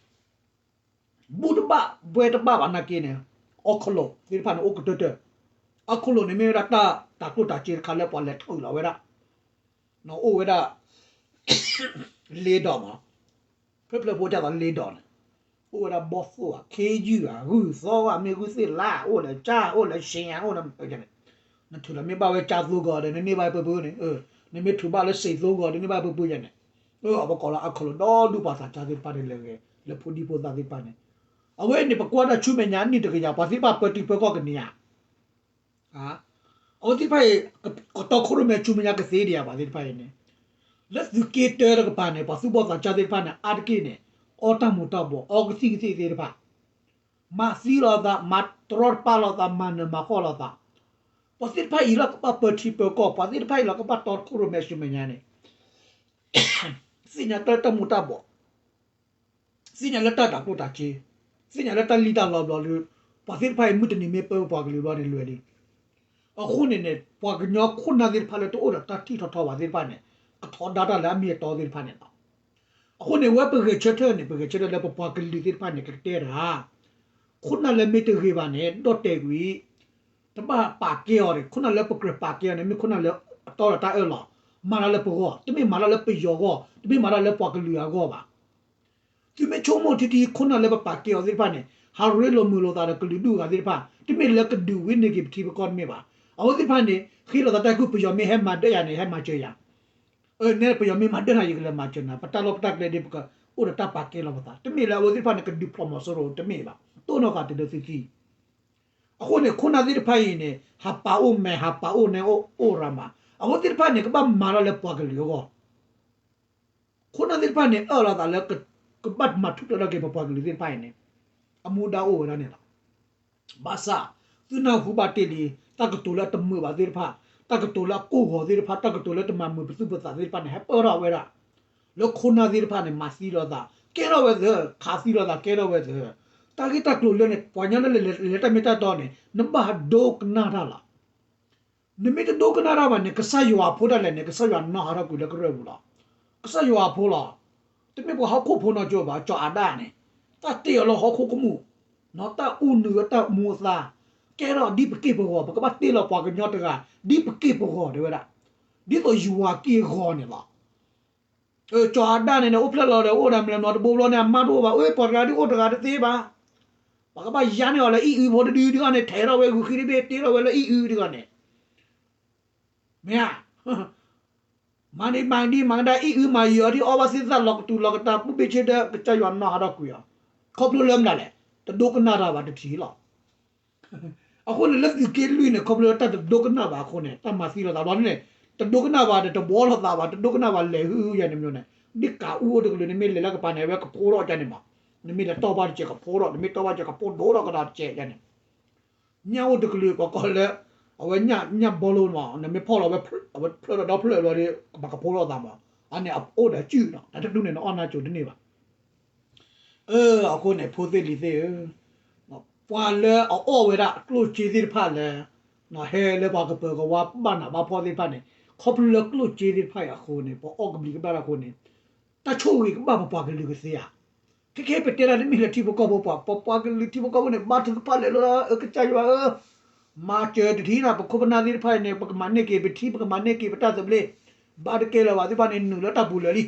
ဘူၣ်တဘၣ်ဘှဲတဘၣ်ဘၣ်နာ်က့န့ၣ်, အီခလိာ်သ့ၣ်တဖၣ်န့ၣ် အိၣ်ကတၢၢ်တၢၢ်, အီခလိာ်န့ၣ်မ့ၢ်ဝဲဒၣ်တၢ်တၤကျိၣ်တၤစ့တခါလၢပှၤလဲၤထုးလီၤဝဲဒၣ်, အိၣ်ဝဲဒၣ် လ့ဒီးမး, ဖျၢၣ်ဖျၢၣ်ဖိတၢ်သးလ့ဒီးန့ၣ်, အိၣ်ဝဲဒၣ်ဘီၣ်သိၣ်ဧါ ခ့ယုၢ်ဧါ ဂုၢ်သီဧါ မ့ၢ်ဂုၢ်သ့ၣ်လါ အိၣ်လၢကၠၢ် အိၣ်လၢရှ့ဧါ အိၣ်လၢ နထုးလီၤမ့ၢ်ဘၣ်ဝဲကၠၢ်သိကီးဒီး နန့ၢ်ဘၣ်ပၢပၢန့ၣ်, နမ့ၢ်ထုးဘၣ်လၢစ့သိကီးဒီး နန့ၢ်ဘၣ်ပၢပၢယဲန့ၣ်, အဝဲကိးလၢအီခလိာ်ဒီဒူၣ်ပှၤသးစၢ်သ့ၣ်တဖၣ်န့ၣ်လဲၤဂဲၤ လၢဖိဒံဖိသၣ်သ့ၣ်တဖၣ်န့ၣ်, အဝဲန့ၣ် ပကွၢ်တၢ်ဆူမဲာ်ညါအနံၣ်တကယၤ ပှၤသ့ၣ်တဖၣ်ပၢထံပၢကီၢ်ကန့ၢ်ဧါ အဝဲသ့ၣ်တဖၣ်အံၤ ကတီခိၣ်ရိၣ်မဲဆူမဲာ်ညါကသ့ဒံးဧါ ပှၤသ့ၣ်တဖၣ်အံၤန့ၣ်, လၢသုးက့တၢတကပၤန့ၣ် ပှၤသူၣ်ဘီၣ်သးစၢ်သ့ၣ်တဖၣ်န့ၣ် အါတက့ၢ်န့ၣ် အီတၢ်မူၤတၢ်ဘှီး အီကသံၣ်ကသ့သ့ၣ်တဖၣ်, မၤသံလိာ်သး မၤတရီတပါလိာ်သး မၤနၢၤမၤဃီၣ်လိာ်သး, ပှၤသ့ၣ်တဖၣ်အံၤလီၤကဘၣ်ပၢထံပၢကီၢ် ပှၤသ့ၣ်တဖၣ်အံၤလီၤကဘၣ်တီခိၣ်ရိၣ်မဲဆူမဲာ်ညါန့ၣ် သ့ၣ်ညါတၢ်တၢ်မူၤတၢ်ဘှီး, သ့ၣ်ညါလၢတၢ်တၤကျိၣ်တၤစ့, သ့ၣ်ညါလၢတၢ်လံၣ်တၢ်လီဘျီဒီး, ပှၤသ့ၣ်တဖၣ်အံၤမုၢ်တနံၤမ့ၢ်ပၢပှၤကလုာ်ဘျီန့ၣ်လွဲလံ. အဃိန့ၣ်န့ၣ် ပှၤကညီခိၣ်နၢ်သ့ၣ်တဖၣ်လၢတအိၣ်ဒီးတၢ်ထံၣ်ထီၣ်ထီဘၣ်သ့ၣ်တဖၣ်န့ၣ် ကထီဒါတၢ်လၢအမ့ၢ်အတီသ့ၣ်တဖၣ်န့ၣ်လီၤ. အဃိန့ၣ် ဝဲပဂဲၤဆၢထၢၣ်န့ၣ် ပဂဲၤဆၢထၢၣ်လၢပပှၤကလုာ်သ့ၣ်တဖၣ်န့ၣ် ကကတဲတၢ် ခိၣ်နၢ်လၢမ့ၢ်တဂ့ၤဘၣ်န့ၣ် ဒီၣ်တဲာ်ကွံာ် တဘၣ်ပာ်ကဲအီၤန့ၣ် ခိၣ်နၢ်လၢပကြၢးပာ်ကဲအီၤန့ၣ် မ့ၢ်ခိၣ်နၢ်လၢအတီဒီးတၢ်အၢၣ်လီၤ, မၤတၢ်လၢပဂီၢ်, တမ့ၢ်မၤတၢ်လၢပယီၤအဂီၢ်, တမ့ၢ်မၤတၢ်လၢပှၤကလုာ်အဂီၢ်ဘၣ်. သုမ့ၢ်ဆိကမိၣ်ထံထံ ခိၣ်နၢ်လၢပပာ်ကဲအီၤသ့ၣ်တဖၣ်န့ၣ် ဟးရ့လိာ်မုာ်လိာ်သးဒီးကလုာ်ဒူၣ်အဂၤသ့ၣ်တဖၣ် တမ့ၢ်လၢကဒုးဝံၤန့ၢ်က့ၤပထံပကီၢ်တမ့ၢ်ဘၣ်. အဝဲသ့ၣ်တဖၣ်န့ၣ် ဃ့လိာ်သးတၢ်ခုၣ် ပယီၤမ့ၢ်ဟဲမၤဒၢယၤန့ၣ် ဟဲမၤစၢၤယၤ အၢ နဲပယီၤမ့ၢ်မၤဒၢနၤ ယကလဲၤမၤစၢၤနၤ ပတၢ်လီၢ်ပတၢ်ကျဲဒ် ပကအိၣ်ဒီးတၢ်ပာ်ကဲလီၤပသး တမ့ၢ်လၢအဝဲသ့ၣ်တဖၣ်န့ၣ် ကဒုးဖျီၣ်မီၤစိရိၤတမ့ၢ်ဘၣ် တိၢ်နီၣ်ဃာ်တုၤလၢသုသံ. အဃိန့ၣ် ခိၣ်နၢ်သ့ၣ်တဖၣ်အံၤန့ၣ် ဟးပာ်အိၣ်မဲာ် ဟးပာ်အိၣ်နဲအိၣ်ရၤမး အဝဲသ့ၣ်တဖၣ်န့ၣ် ကဘၣ်မၤတၢ်လၢပှၤကလုာ်အဂီၢ် ခိၣ်နၢ်သ့ၣ်တဖၣ်န့ၣ် အၢၣ်လီၤသးလၢ ကဘၣ်မၤထူၣ်ဖျဲးထီၣ်က့ၤပပှၤကလုာ်သ့ၣ်တဖၣ်အံၤန့ၣ် အမူဒါအိၣ်ဝဲဒၣ်န့ၣ်လီၤ. ဘၣ်ဆၣ် သုနၢ်ဟူဘၣ်တ့ၢ်လံ တၢ်ကတိၤလၢအတမုာ်ဘၣ်သ့ၣ်တဖၣ် တၢ်ကတိၤလၢအကိၢ်ဂီၤသ့ၣ်တဖၣ် တၢ်ကတိၤလၢတမၤမုာ်ပသူၣ်ပသးသ့ၣ်တဖၣ်န့ၣ် ဟဲပၢၢ်ထီၣ်ဝဲဒၣ် လၢခိၣ်နၢ်သ့ၣ်တဖၣ်န့ၣ် မၤသံလိာ်သး ကဲထီၣ်ဝဲသ့ ခးသံလိာ်သးကဲထီၣ်ဝဲသ့ တၢ်ဂ့ၢ်တၢ်ကျိၤလၢန့ၣ် ပှၤကညီလၢလဲၤတၢ်မ့ၢ်တၢ်တီန့ၣ် နဘၣ်ဒိကနၣ်တၢ်လီၤ. နမ့ၢ်တဒိကနၣ်တၢ်ဘၣ်န့ၣ် ကစၢ်ယွၤအဖိဒၣ်လဲာ်န့ၣ် ကစၢ်ယွၤနီၢ်ဟးထီၣ်ကွံာ်လၢကရၢၢ်ပူၤလီၤ. ကစၢ်ယွၤအဖိလီၤ. တမ့ၢ်ပှၤဟီၣ်ခိၣ်ဖိနီၢ်ကၠိဘၣ် စီၤအၤဒၣ်န့ၣ် တၢ်တ့အီၤလၢဟီၣ်ခိၣ်ကမူၣ် တၢ်အူနုာ်တၢ်မူအသါ ကဲထီၣ်ဒ်ပက့ၢ်ပဂီၤ ပကဘၣ်တ့လီၤပှၤကညီတဂၤ ဒ်ပက့ၢ်ပဂီၤတဲဝဲဒၣ် ဒ်သိးယွၤက့ၢ်ဂီၤန့ၣ်လီၤ. စီၤအၤဒၣ်န့ၣ်န့ၣ် အိၣ်ဖျဲၣ်လီၤဒီး အိၣ်ဒီးမလဲၤမနီတဘိဘျီန့ၣ် အမါတအိၣ်ဘၣ် အၢ ပှၤတဂၤဒ်အိၣ်တဂၤတသ့ဘၣ်. ပှၤကဘၣ်ယါန့ၢ်အီၤလၢအံၣ်အုဖိတဒုဒ်အီၤန့ၣ် ထဲးထီၣ်ဝဲဂုာ်ဃံတဘ့ၣ် တ့ထီၣ်ဝဲလၢအံၣ်အုတဂၤန့ၣ် မ့ၢ်ဧါ မၤဒံးမၤဒံးမၤကဒါ အံၣ်အုမၤယၢၤအီၤဒ်အီဘၣ်သ့ၣ်သၣ်လီၤကတူၤလီၤကတၢ် ပူၣ်ဘ့ၣ်ဆ့ဒၢ ကစၢ်ယွၤနီၢ်ဟးထီၣ်ကွံာ်အီၤ ခီဖျိလၢမနုၤလဲၣ် တဒိကနၣ်တၢ်ဘၣ်တထံၣ်လီၤ. အဃိန့ၣ် လၢသုးက့လွံၢ်န့ၣ် ခီဖျိလၢတၢ်တဒိကနၣ်ဘၣ်အဃိန့ၣ် တၢ်မၤသံလိာ်သးဘျီန့ၣ် တဒိကနၣ်ဘၣ်ဒီး တဘှီလိာ်သးဘၣ် တဒိကနၣ်ဘၣ်လဲၤဟုဟုယၤန့ၣ်မ့ၢ်န့ၣ် ဒ်ကးအူအိၣ်တကလုာ် နမ့ၢ်လဲၤလၢကပၤန့ၣ် အဝဲကဖိထီၣ်ကန့ၣ်မး နမ့ၢ်လဲၤတီၢ်ဘၣ်တစဲးကဖိထီၣ် နမ့ၢ်တီၢ်ဘၣ်တစဲးကဖိဒိၣ်ထီၣ်ကဒီးတစဲးယၤန့ၣ် ညၣ်အိၣ်တကလုာ် ပှၤကိးလၢ အဝဲညၣ်ဘီလိမး နမ့ၢ်ဖီၣ်လီၤဝဲ အဝဲဖျၢၣ်ဒီးဒီဖျၢၣ်ဘျီဒီး ကဘၣ်ကဖိထီၣ်သးမး အန့ၣ်အအိၣ်ဒီးစုၣ်နီၤ တၢ်တဒူၣ်န့ၣ် နအီၣ်နါစိၤတန့ၢ်ဘၣ်. အၢ အဃိန့ၣ် ဖိသ့ၣ်လံၤသ့ၣ်ဧၢ, ပှၤလၢအအီၣ်ဝဲဒၣ်ကျိၣ်စ့သ့ၣ်တဖၣ်လၢ ဟဲလၢပှၤကပၢၤကဝါဘၣ်နးဘၣ်ဖှီၣ်သ့ၣ်တဖၣ်န့ၣ် ခီဖျိလၢကျိၣ်စ့သ့ၣ်တဖၣ်အံၤအဃိန့ၣ် ပှၤအီၣ်ကဘျံးကဘျၣ်တၢ်အဃိန့ၣ် တၢ်ဆိၣ်ဂ့ၤကဘၣ်ပပှၤကလုာ်ကသ့ဧါ. ခဲခဲပတဲတၢ်တမ့ၢ်လၢထံဖိကီၢ်ဖိပှၤ ပပှၤကလုာ်ထံဖိကီၢ်ဖိန့ၣ် ဘါထုကဖၣ်လဲၤလၢ အၢ ကစၢ်ယွၤဧၢ, မၤစၢၤတထံၣ်နၤ ပခိၣ်ပနၢ်သ့ၣ်တဖၣ်အံၤန့ၣ် ပကမၤန့ၢ်က့ၤ ပထံပကမၤန့ၢ်က့ၤ ပတၢ်သဘျ့ ဘါတကဲလၢၤဘၣ်သ့ၣ်တဖၣ်န့ၣ် နုာ်လၢတၢ်ပူၤလၢာ်လံ.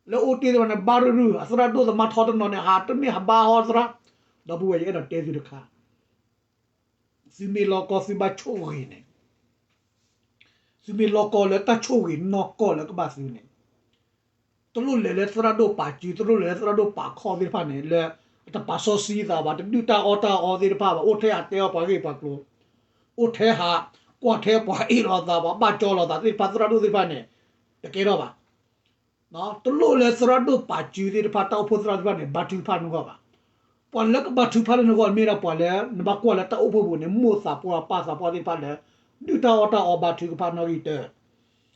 လၢအိၣ်တ့ၢ်သ့ၣ်တဖၣ်န့ၣ် ဘါရုၢ်ရုၢ် အသရၣ်ဒိၣ်သမါထီတနီၤန့ၣ် ဟးတမ့ၢ်ဟးဘါဟီသရၣ်, ဒီပုၢ်ဝဲၢ်ယအဲၣ်ဒိးတဲသုတခါ သုမ့ၢ်လီကီ သုဘၣ်ဆိၣ်ဂ့ၤန့ၣ်, သုမ့ၢ်လီကီလၢတၢ်ဆိၣ်ဂ့ၤနီၢ်ကီၢ်လၢကဘၣ်သုန့ၣ်, တလိၣ်လဲၤလၢသရၣ်ဒိၣ်ပာ်စု, တလိၣ်လဲၤလၢသရၣ်ဒိၣ်ပာ်ခီၣ်သ့ၣ်တဖၣ်န့ၣ် လၢတပာ်စီဆှံသးဘၣ်, တဒုၣ်တၢ်အီၣ်တၢ်အီသ့ၣ်တဖၣ်ဘၣ်, အိၣ်ထဲဟးတဲအီၣ်ပှၤဂ့ၢ်ပှၤကျိၤ, အိၣ်ထဲဟးကွၢ်ထဲပှၤအ့ၣ်လိာ်သးဘၣ်, ဘၣ်ကၠီလိာ်သးသ့ၣ်တဖၣ် သရၣ်ဒိၣ်သ့ၣ်တဖၣ်န့ၣ် တကဲထီၣ်ဘၣ်. တလိၣ်လၢသရၣ်ဒိၣ်ပာ်စုသ့ၣ်တဖၣ် တၢ်အိၣ်ဖှိၣ်သရၣ်သ့ၣ်တဖၣ်န့ၣ် ဘါထုကဖၣ်နဂီၢ်ဘၣ်. ပှၤလၢကဘါထုကဖၣ်လၢနဂီၢ် မ့ၢ်ဒၣ်ပှၤလၢနဘၣ်ကွၢ်လၢတၢ်အိၣ်ဖှိၣ်ပူၤန့ၣ် မိၢ်သးပှၢ်ပၢ်သးပှၢ်သ့ၣ်တဖၣ်လၢ ဒုၣ်တၢ်အီၣ်တၢ်အီဘါထုကဖၣ်နီၣ်ဂံၢ်တၢၢ်,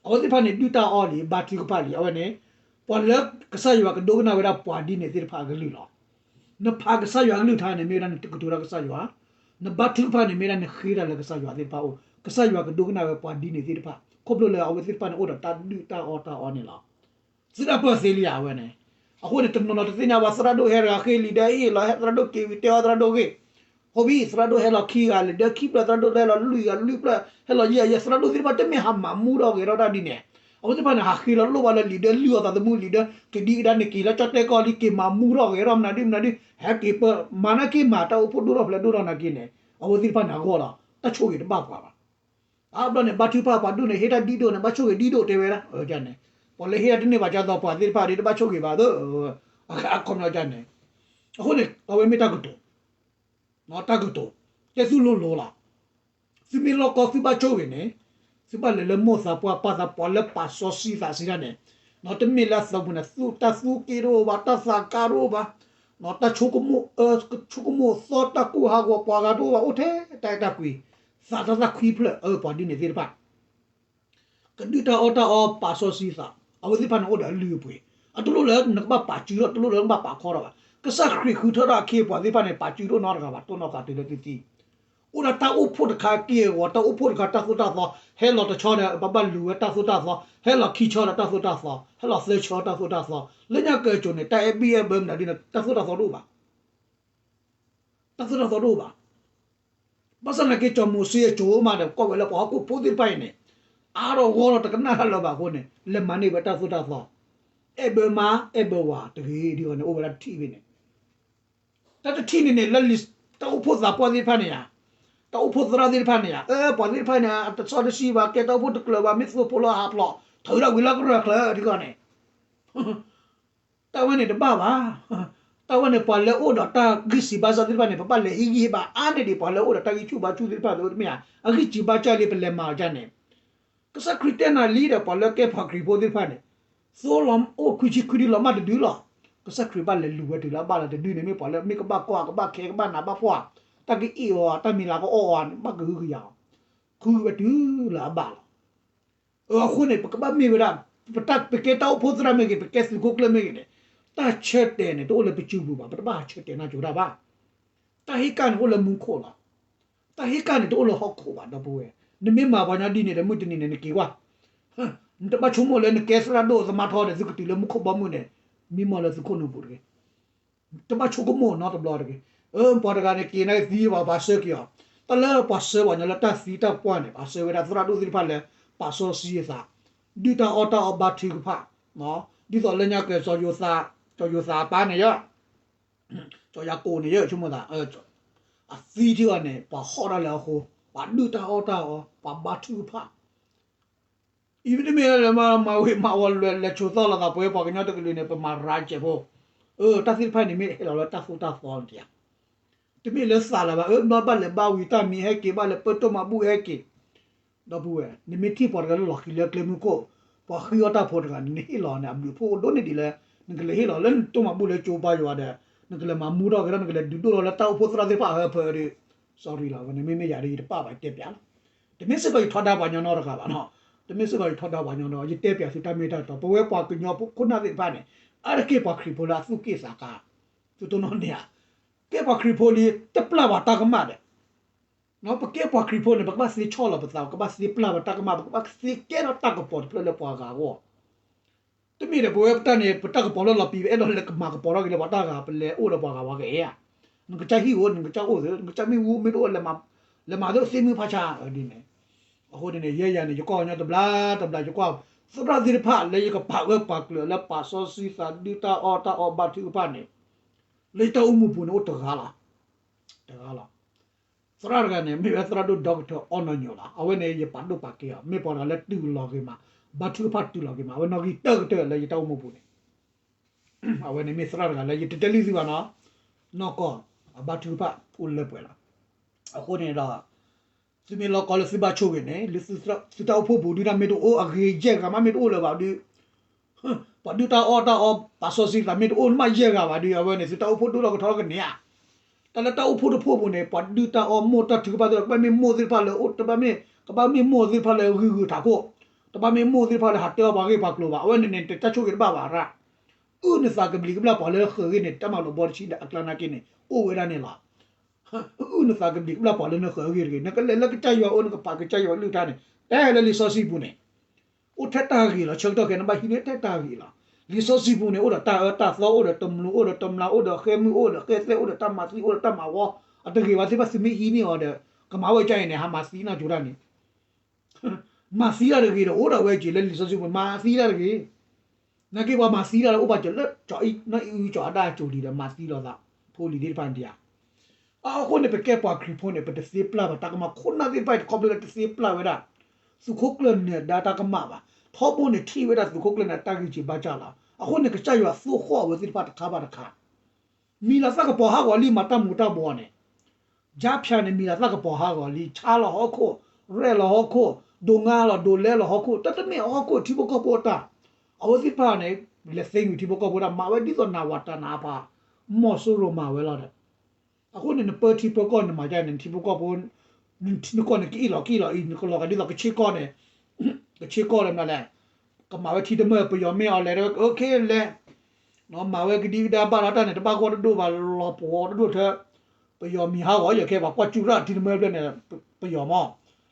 အဝဲသ့ၣ်တဖၣ်န့ၣ် ဒုၣ်တၢ်အီၣ်လံ ဘါထုကဖၣ်လံ အဝဲန့ၣ် ပှၤလၢကစၢ်ယွၤကဒိကနၣ်ဝဲဒၣ်ပှၤဒ်န့ၣ်သ့ၣ်တဖၣ်အကလုၢ်လီၤ. နဖးကစၢ်ယွၤကလုၢ်ကထါန့ၣ် မ့ၢ်ဝဲဒၣ်နကတိၤတၢ်ကစၢ်ယွၤ, နဘါထုကဖၣ်န့ၣ် မ့ၢ်ဝဲဒၣ်နဃ့တၢ်လၢကစၢ်ယွၤသ့ၣ်တဖၣ်အအိၣ်, ကစၢ်ယွၤကဒိကနၣ်ဝဲပှၤဒ်န့ၣ်သ့ၣ်တဖၣ် ခီဖျိလၢအဝဲသ့ၣ်တဖၣ်န့ၣ် အိၣ်ဒီးတၢ်ဒုၣ်တၢ်အီၣ်တၢ်အီန့ၣ်လီၤ. သုတၢ်ပၢၢ်သ့လံဧါ အဝဲန့ၣ်, အဃိန့ၣ် တနီၤနီၤတသ့ၣ်ညါဘၣ် သရၣ်ဒိၣ်ဟဲတဂၤဃ့လံာ်ဒၢဟ့ၣ်လီၤ ဟဲသရၣ်ဒိၣ်က့ၤဝံၤတဲအီၤသရၣ်ဒိၣ်ဂ့ၢ်, ဟိဘံၣ် သရၣ်ဒိၣ်ဟဲလီၤခံဂၤလံာ်ဒၢခံဖျၢၣ် သရၣ်ဒိၣ်ဟဲလီၤလွံၢ်ဂၤလွံၢ်ဖျၢၣ် ဟဲလီၤယဲၢ်ဂၤယဲၢ် သရၣ်ဒိၣ်သ့ၣ်တဖၣ်တမ့ၢ်ဟးမၤမူထီၣ်ဂဲၤထီၣ်တၢ်ဒ်န့ၣ်, အဝဲသ့ၣ်တဖၣ်န့ၣ် ဟးဃ့လီၤလိၣ်ဘၣ်လၢလံာ်ဒၢလုၢ်အီၣ်သးသမူလံာ်ဒၢ ကဒံကဒါန့ၣ်က့ၤလၢကၠီၣ်တဲၣ်ကီၢ်လံ က့ၤမၤမူထီၣ်ဂဲၤထီၣ်မနုၤဒ်မနုၤဒ် ဟဲက့ၤပၢ မၤနာ်က့ၤမၤတၢ်အိၣ်ဖှိၣ်ဒိၣ်ထီၣ်ဖျဲးဒိၣ်ထီၣ်နာ်က့ၤန့ၣ် အဝဲသ့ၣ်တဖၣ်န့ၣ်အဂီၢ်လီၤ တၢ်ဆိၣ်ဂ့ၤတဘၣ်ပှၤဘၣ် အါဘျီန့ၣ် ဘါထုကဖၣ်ပှၤဒိၣ်န့ၣ် ဟ့ၣ်တၢ်ဒ်ဒိၣ်န့ၣ် ဘၣ်ဆိၣ်ဂ့ၤဒ်ဒိၣ်တဲဝဲဒၣ် န့ၣ် ပှၤလၢဟ့ၣ်တၢ်တန့ၢ်ဘၣ်ကၢ်သိးပှၤသ့ၣ်တဖၣ်ဒ်တဘၣ်ဆိၣ်ဂ့ၤဘၣ်သၢ အခီပညီန့ၣ်, အဃိန့ၣ် အဝဲမ့ၢ်တၢ်ကတိၤ, တၢ်ကတိၤ, တဲသုလိၤလိၤလီၤ. သုမ့ၢ်လီၢ်ကီသုဘၣ်ဆိၣ်ဂ့ၤန့ၣ်, သုဘၣ်လဲၤလၢမိၢ်သးပှၢ်ပၢ်သးပှၢ်လၢပာ်စီဆှံသးစံးတၢ်န့ၣ်, တမ့ၢ်လၢအသးပူၤန့ၣ် တၢ်သူၣ်က့တအိၣ်ဘၣ် တၢ်သးကါတအိၣ်ဘၣ် တၢ်ဆိကမိၣ်အၢ ဆိကမိၣ်သီတၢ်ကူၣ်ဟးဂီၤပှၤဂၤတအိၣ်ဘၣ် အိၣ်ထဲတၢ်အဲၣ်တၢ်ကွံ, သးတၢ်သၣ်ခွံဖျၢၣ်အၢပှၤဒ်န့ၣ်သ့ၣ်တဖၣ်, ကဒုၣ်တၢ်အီၣ်တၢ်အီပာ်စီဆှံသး အဝဲသ့ၣ်တဖၣ်န့ၣ်အိၣ်ဒီးအလုၢ်အပှ့ၤ, အတလိၣ်လၢနကဘၣ်ပာ်စုထီၣ် တလိၣ်လၢနကဘၣ်ပာ်ခီထီၣ်ဘၣ်. ကစၢ်ခရံာ်ဃုထၢထီၣ်အခ့အပှၤသ့ၣ်တဖၣ်န့ၣ် ပာ်စုတအိၣ်နီတဂၤဘၣ် တိၢ်နီၣ်ဃာ်တုၤလၢသုသံ အိၣ်ဒၣ်တၢ်အိၣ်ဖှိၣ်တခါက့ၢ်အဂီၤ တၢ်အိၣ်ဖှိၣ်တခါတၢ်သိၣ်တၢ်သီ, ဟဲလီၤတဆီဒီး ပဘၣ်လူၤဝဲတၢ်သိၣ်တၢ်သီ, ဟဲလီၤခံဆီဒီးတၢ်သိၣ်တၢ်သီ, ဟဲလီၤသၢဆီတၢ်သိၣ်တၢ်သီ, လၢညါကၢၤကိၤန့ၣ် တၢ်အဲၣ်ဘံၣ်အဲၣ်ဘၢမနုၤဒ်န့ၣ် တၢ်သိၣ်တၢ်သီတအိၣ်ဘၣ် တၢ်သိၣ်တၢ်သီတအိၣ်ဘၣ်. ဘၣ်ဆၣ်သနာ်က့ စီၤမိၤၡ့အစိၤမးဒီး ကွၢ်ဝဲလၢပှၤဟီၣ်ခိၣ်ဖိသ့ၣ်တဖၣ်အံၤန့ၣ် အါထီၣ်ဂီၢ်ထီၣ်တကနၣ်တၢ်လၢၤဘၣ်အဃိန့ၣ် လဲၤမၤန့ၢ်ဝဲတၢ်သိၣ်တၢ်သီ, အဲၣ်ဘၢမါ အဲၣ်ဘၢဝၤတဂ့ၤဒ်အံၤန့ၣ် အိၣ်ဝဲဒၣ်တထံၣ်ဖဲန့ၣ် တၢ်တထံၣ်န့ၣ်န့ၣ် လၢလံာ် တၢ်အိၣ်ဖှိၣ်သးပှၢ်သ့ၣ်တဖၣ်န့ၣ်ဧါ, တၢ်အိၣ်ဖှိၣ်သရၣ်သ့ၣ်တဖၣ်န့ၣ်ဧါ, အၢ ပှၤသ့ၣ်တဖၣ်န့ၣ် အတစီတဆှံဘၣ် ကဲတၢ်အိၣ်ဖှိၣ်တကျၢၤဘၣ် မ့ၢ်သိဖိလီၤဟးဖျိး ထုးဒၣ်ဝံၤလၢကရၢၢ်ချၢဒ်အံၤန့ၣ် တၢ်ဝဲန့ၣ်တဘၣ်ဘၣ်. တၢ်ဝဲန့ၣ် ပှၤလၢအိၣ်ဒီးတၢ်ဂံၢ်စၢ်ဘါစၢ်သ့ၣ်တဖၣ်န့ၣ် ပဘၣ်လဲၤဟ့ၣ်ဂံၢ်ဟ့ၣ်ဘါအါန့ၢ်ဒံး ပှၤလၢအိၣ်ဒီးတၢ်ဂံၢ်ဆူၣ်ဘါဆူၣ်သ့ၣ်တဖၣ်သ့ၣ်တမ့ၢ်ဧါ, အဂံၢ်စၢ်ဘါစၢ်လံ ပလဲၤမၤအီၤဒ်န့ၣ် ကစၢ်ခရံာ်တဲနၤလံဒီး ပှၤလၢကဲပှၤခရံာ်ဖိသ့ၣ်တဖၣ်န့ၣ် သိလီၤအိၣ်ခွံဆံခွံဒံးလီၤမၢ်တဒုလီၤ. ကစၢ်ခရံာ်ဘၣ်လဲၤလူၤဝဲတုၤလၢအဘၣ်လီၤတဒုန့ၣ် မ့ၢ်ပှၤလၢမ့ၢ်ကဘၣ်ကွၢ် ကဘၣ်ခဲ ကဘၣ်နးဘၣ်ဖှီၣ်ဧါ, တၢ်ကအ့ၣ်အီၤ တၢ်မံၤလၤကအီၣ်အီၤန့ၣ် ဘၣ်ကဟုကယာ်အီၤ, ဃုဝဲတုၤလၢအဘၣ်လီၤ. အဃိန့ၣ် ပကဘၣ်မ့ၢ်ဝဲဒၣ် ပတၢ် ပကဲတၢ်အိၣ်ဖှိၣ်သရၣ်မ့ၢ်ဂ့ၤ ပကဲသုးခိၣ်ကျၢၢ်မ့ၢ်ဂ့ၤန့ၣ် တၢ်ဆၢတဲာ်န့ၣ် တအိၣ်လၢပစုပူၤဘၣ်, ပတဘၣ်ဆၢတဲာ်နၢ်ကၠိတၢ်ဘၣ်. တၢ်ဟ့ၣ်ကၣ်န့ၣ်အိၣ်လၢမူခိၣ်လီၤ. တၢ်ဟ့ၣ်ကၣ်န့ၣ် တအိၣ်လၢဟီၣ်ခိၣ်ဘၣ် ဒီပုၢ်ဝဲၢ်, နမ့ၢ်မၤပှၤညီဒ်န့ၣ်ဒီး မုၢ်တနံၤန့ၣ် နက့ၤကွၢ် နတဘၣ်ဆိကမိၣ်လၢနကဲသရၣ်ဒိၣ်သမါထီဒီး သုကတုၤလၢမူခိၣ်ဘီမုၢ်န့ၣ် မံမီၢ်လၢသုခိၣ်နူာ်ပူၤတဂ့ၤ. တဘၣ်ဆိကမိၣ်နီတဘျီတဂ့ၤ. အၢ ပှၤတဂၤန့ၣ်က့ၤနာ်က့ၤသံဘၣ် ပှၤဆှၢက့ၤအီၤ, တၢ်လၢပှၤဆှၢပှၤညီလၢတၢ်သံတၢ်ပှၢ်န့ၣ် ပှၤဆှၢဝဲဒၣ်သရၣ်ဒိၣ်သ့ၣ်တဖၣ်လၢ ပာ်စီဆှံအသး, ဒုၣ်တၢ်အီၣ်တၢ်အီဘါထုကဖၣ်, ဒ်သိးလၢညါကၢၤ စီၤယိၤသးအပၢ်န့ၣ်ယါ စီၤယၤကိာ်န့ၣ်ယါ ဆိကမိၣ်သး အသံထံအီၤန့ၣ် ပှၤဟီၣ်တၢ်လၢအဃိ, ပှၤဒုၣ်တၢ်အီၣ်တၢ်အီ ပှၤဘါထုကဖၣ် အံၤမ့တမ့ၢ်လၢမၤဝ့ၤမၤဝီၤလဲၤဆိးသီလိာ်သး ပဝဲပှၤကညီတကလုာ်န့ၣ် ပမၤရၤစဲးဖိ, အၢ တၢ်သ့ၣ်တဖၣ်န့ၣ် မ့ၢ်ဟဲလီၤလၢတၢ်သိၣ်တၢ်သီန့ၣ်ဧါ, တမ့ၢ်လၢသးလၢၤဘၣ်, အၢ ဘၣ်ဘၣ်လဲၤဘါဝံၤတၢ်မံၤဟဲက့ၤ ဘၣ်လဲၤပၢတိၢ်မၤဘူၣ်ဟဲက့ၤ, ဒီပုၢ်ဝဲၢ် နမ့ၢ်ထံၣ်ပှၤတဂၤလၢလီၤဃံၤလၢကျဲမုၢ်ခိၣ်, ပှၤဃံအီၣ်တၢ်ဖိတဂၤန့ၣ် နဟ့ၣ်လီၤန့ၣ် အဘျုးအဖှိၣ်ဒိၣ်န့ၢ်ဒံးလၢ နကလဲၤဟ့ၣ်လီၤလၢနတိၢ်မၤဘူၣ်လၢကၠိဘါယွၤဒီး နကလဲၤမၤမူထီၣ်က့ၤဒီး နကလဲၤဒုးဒိၣ်ထီၣ်လၢတၢ်အိၣ်ဖှိၣ်သရၣ်သ့ၣ်တဖၣ်အဟၢဖၢဒုး, sorry လီၤ, ဝဲန့ၣ်မ့မ့ၢ်ယၤဒီး ယတပာ်ဘၣ် ယတဲပၠးလီၤ. တမ့ၢ်စ့ၢ်ကီးယထီဒါပှၤညီနီတဂၤဘၣ်နီၤ, တမ့ၢ်စ့ၢ်ကီးယထီဒါပှၤညီနီတဂၤ, ယတဲပၠးသုတၢ်မ့ၢ်တၢ်တီ, ပဝဲပှၤကညီဖိခိၣ်နၢ်သ့ၣ်တဖၣ်န့ၣ် အါတက့ၢ်ပှၤခရံာ်ဖိလၢအသူၣ်က့ၣ်သးကါ, သုတိၢ်နီၣ်န့ၣ်ဧါ, ကဲပှၤခရံာ်ဖိလံ တပျၢ်ပှၤတၢ်ကမၣ်ဒီး ပကဲပှၤခရံာ်ဖိန့ၣ် ပကဘၣ်သ့ဆီၣ်လီၤပသး, ပကဘၣ်သ့ပျၢ်ပတၢ်ကမၣ်, ပကဘၣ်သ့ကဲထီၣ်တၢ်ကပီၤတဖျၢၣ်လၢပှၤဂၤအဂီၢ်, တမ့ၢ်ဒီးပဝဲပတၢ်န့ၣ် ပတၢ်ကပီၤလၢလီၤပံၤ ပအဲၣ်ဒိးလဲၤကမၤကပီၤထီၣ်က့ၤလၢပှၤတၢ်ဂၤ ပလဲၤအိၣ်ဒီးပှၤဂၤဝဲကအဲၣ်ဧါ, နကစၢ်ဟံၣ်ဧိၤ နကစၢ်အိၣ်သ့ နကစၢ်မ့ၣ်အူမ့ၢ်တအိၣ် လဲၤမၤသ့ၣ်မုၢ်ဖးဆါဒ်န့ၣ်, အဃိန့ၣ်န့ၣ် ယဲယၤန့ၣ် ယကွၢ်ကညီတဘျီတဘျီ ယကွၢ် သရၣ်သ့ၣ်တဖၣ်လၢယကပာ်ဝဲပှၤကျၢၤလၢပာ်စီဆှံသး ဒုၣ်တၢ်အီၣ်တၢ်အီဘါထုကဖၣ်န့ၣ်, လၢယတၢ်အိၣ်မူပူၤန့ၣ်အိၣ်တဂၤလီၤ, တဂၤလီၤ သရၣ်တဂၤန့ၣ် မ့ၢ်ဝဲသရၣ်ဒိၣ် ဒီကထၢၣ် အီနီၢ်ညိးလီၤ. အဝဲန့ၣ် ယပာ်ဒိၣ်ပာ်ကဲအီၤ မ့ၢ်ပှၤတဂၤလၢတုၤလီၤဂ့ၤမး, ဘါထုကဖၣ်တုၤလီၤဂ့ၤမး, အဝဲနီၣ်ဂံၢ်တၢၢ်ကတၢၢ်လၢယတၢ်အိၣ်မူပူၤန့ၣ်, အဝဲန့ၣ်မ့ၢ်သရၣ်တဂၤလၢယတတဲလံသုဘၣ်နီၤ, နီၢ်ကီၢ် အဘါထုကဖၣ်အိၣ်လၢပှဲၤလီၤ. အဃိန့ၣ်ဒီး သုမ့ၢ်လီၢ်ကီလၢသုဘၣ်ဆိၣ်ဂ့ၤန့ၣ် လၢသုတၢ်အိၣ်ဖှိၣ်ပူၤဒုး တၢ်မ့ၢ်တအိၣ်အဂ့ၤ ယဲၢ်ဂၤမးမ့ၢ်တအိၣ်လၢၤဘၣ်ဒုး ပှၤဒုၣ်တၢ်အီၣ်တၢ်အီ ပာ်စီဆှံသးမ့ၢ်တအိၣ်မးယဲၢ်ဂၤဘၣ်ဒုး အဝဲန့ၣ် သုတၢ်အိၣ်ဖှိၣ်ဒိၣ်ထီၣ်ကထီထီၣ်ကန့ၢ်ဧါ. တၢ်လၢတၢ်အိၣ်ဖှိၣ်တဖှိၣ်ပူၤန့ၣ် ပှၤဒုၣ်တၢ်အီၣ်မိၢ်တၢ်ထုကဖၣ်သ့ၣ်တဖၣ် ကဘၣ်မ့ၢ်မိၢ်သ့ၣ်တဖၣ်လၢအိၣ် တဘၣ်မ့ၢ် ကဘၣ်မ့ၢ်မိၢ်သ့ၣ်တဖၣ်လၢဂုၤဂုၤထးခိၣ်, တဘၣ်မ့ၢ်မိၢ်သ့ၣ်တဖၣ်လၢဟးတဲအီၣ်ပှၤဂ့ၢ်ပှၤကျိၤဘၣ်. အဝဲန့ၣ်န့ၣ် တၢ်ဆိၣ်ဂ့ၤတဘၣ်ဘၣ်ရၣ် အုၣ်နသးကဘျံးကဘျၣ်ပှၤလၢဃၢၤဂ့ၢ်န့ၣ် တၢ်မၤလိာ်ဘီတဆံဒီးအကျါနာ်က့န့ၣ် အိၣ်ဝဲဒၣ်န့ၣ်လီၤ. အုၣ်နသးကဘျံးကဘျၣ်ပှၤလၢနဃၢၤဂ့ၢ်တဂ့ၤ, နကလဲၤလၢကစၢ်ယွၤအအိၣ် နကဖးကစၢ်ယွၤအကလုၢ်ကထါန့ၣ် တဲလၢလံာ်စီဆှံပူၤန့ၣ် အိၣ်ထဲတၢ်ဂ့ၤလီၤ. ဆၢကတီၢ်ခဲအံၤ နဘၣ်ဟံးန့ၢ်ထဲတၢ်ဂ့ၤလီၤ. လံာ်စီဆှံပူၤန့ၣ် အိၣ်ဒီးတၢ်အၢတၢ်သီ, အိၣ်ဒီးတမျိး, အိၣ်ဒီးတမျာ်, အိၣ်ဒီးဃဲမုၢ်, အိၣ်ဒီးဃဲသဲး, အိၣ်ဒီးတၢ်မၤသံ, အိၣ်ဒီးတၢ်မၤဝီ, အတဂ့ၤဘၣ်သ့ၣ်တဖၣ် သုမ့ၢ်ဟံးန့ၢ်အီၤဒီး ကမၤဝဲကၢ်အံၤန့ၣ် ဟးမၤသံနၢ်ကၠိတၢ်န့ၣ် မၤသံတၢ်တဂ့ၤဒီး အိၣ်ဒီးဝဲက့ၤလၢလံာ်စီဆှံပူၤ မၤသံတၢ်တဂ့ၤ. နာ်က့ပှၤမၤသံတၢ်လၢအိၣ်ဘၣ်စၢၤလၢကၠီအံၤ နီၢ်အံၣ်အုကၠီအဒၣ်ကၠိလံဒီး မၤသံလိာ်သး ဖိလံၤသ့ၣ်တဖၣ်ဒံးဧါ. အဃိန့ၣ် ပကဲပှၤခရံာ်ဖိန့ၣ် ပတသ့ပျၢ်ဘၣ်တၢ်ကမၣ် ခိၣ်နၢ်သ့ၣ်တဖၣ်အံၤ ခီဖျိလၢတသ့ပျၢ်ဝဲဒၣ် သုးခိၣ်ကျၢၢ်နၢၤဒါတၢ်ကမၣ်ဘၣ်. ထီဘိန့ၣ်ထံၣ်ဝဲဒၣ်သုးခိၣ်ကျၢၢ်နၢၤဒါတၢ်ဂံၢ်စၢ်ဘါစၢ်လီၤ. အဃိန့ၣ် ကစၢ်ယွၤသိၣ်ဃီၣ်အဝဲသ့ၣ်တဖၣ်တခါဘၣ်တခါ မံၤလၤသၣ်ကပီၤဟးဂီၤလံ မၤတၢ်မူၤတၢ်ဘှီးန့ၣ် ယါဖၠးန့ၣ် မံၤလၤသၣ်ကပီၤဟးဂီၤလံ ဆါလီၤဟီၣ်ခိၣ်, ရဲၣ်လီၤဟီၣ်ခိၣ်, ဒိးငါလီၤ ဒိးလဲလီၤဟီၣ်ခိၣ် တၢ်တမ့ၢ်ဟီၣ်ခိၣ်ထံဖိကီၢ်ဖိအတၢ်. အဝဲသ့ၣ်တဖၣ်န့ၣ် လဲၤသ့မုၢ်ထံဖိကီၢ်ဖိတၢ် မၤဝဲဒ်သိးနးဝးတၢ်နးအဖး မီၤစိရိၤမၤဝဲလီၤဒီး အဃိန့ၣ် နပၢထံပၢကီၢ်န့ၣ်မၤဒ်န့ၣ် နထံဖိကီၢ်ဖိ နထံနကီၢ်န့ၣ် ကအ့ၣ်လီၤကအ့ၣ်လီၤအံၤ နကလီၤဂာ်ဒ်သိးကဆ့ကီၢ်န့ၣ် ကဆ့ကီၢ်လၢမနုၤလဲၣ် ကမၤဝဲထံတမၢၢ် ပယီၤမ့ၢ်အီၤလဲၤ okay လဲၤ မၤဝဲကဒံကဒါဘၣ်လီၤတၢ်န့ၣ် တဘၣ်ဂီၢ်တဒိၣ်ဘၣ် လီၤပှီၤတဒိၣ်ထၢ ပယီၤမံၤဟးဂီၤ ယခဲပှၤကွၢ်စူၣ်ရၣ်ထံတမၢၢ်ဖျၢၣ်န့ၣ် ပယီၤမ့ၢ်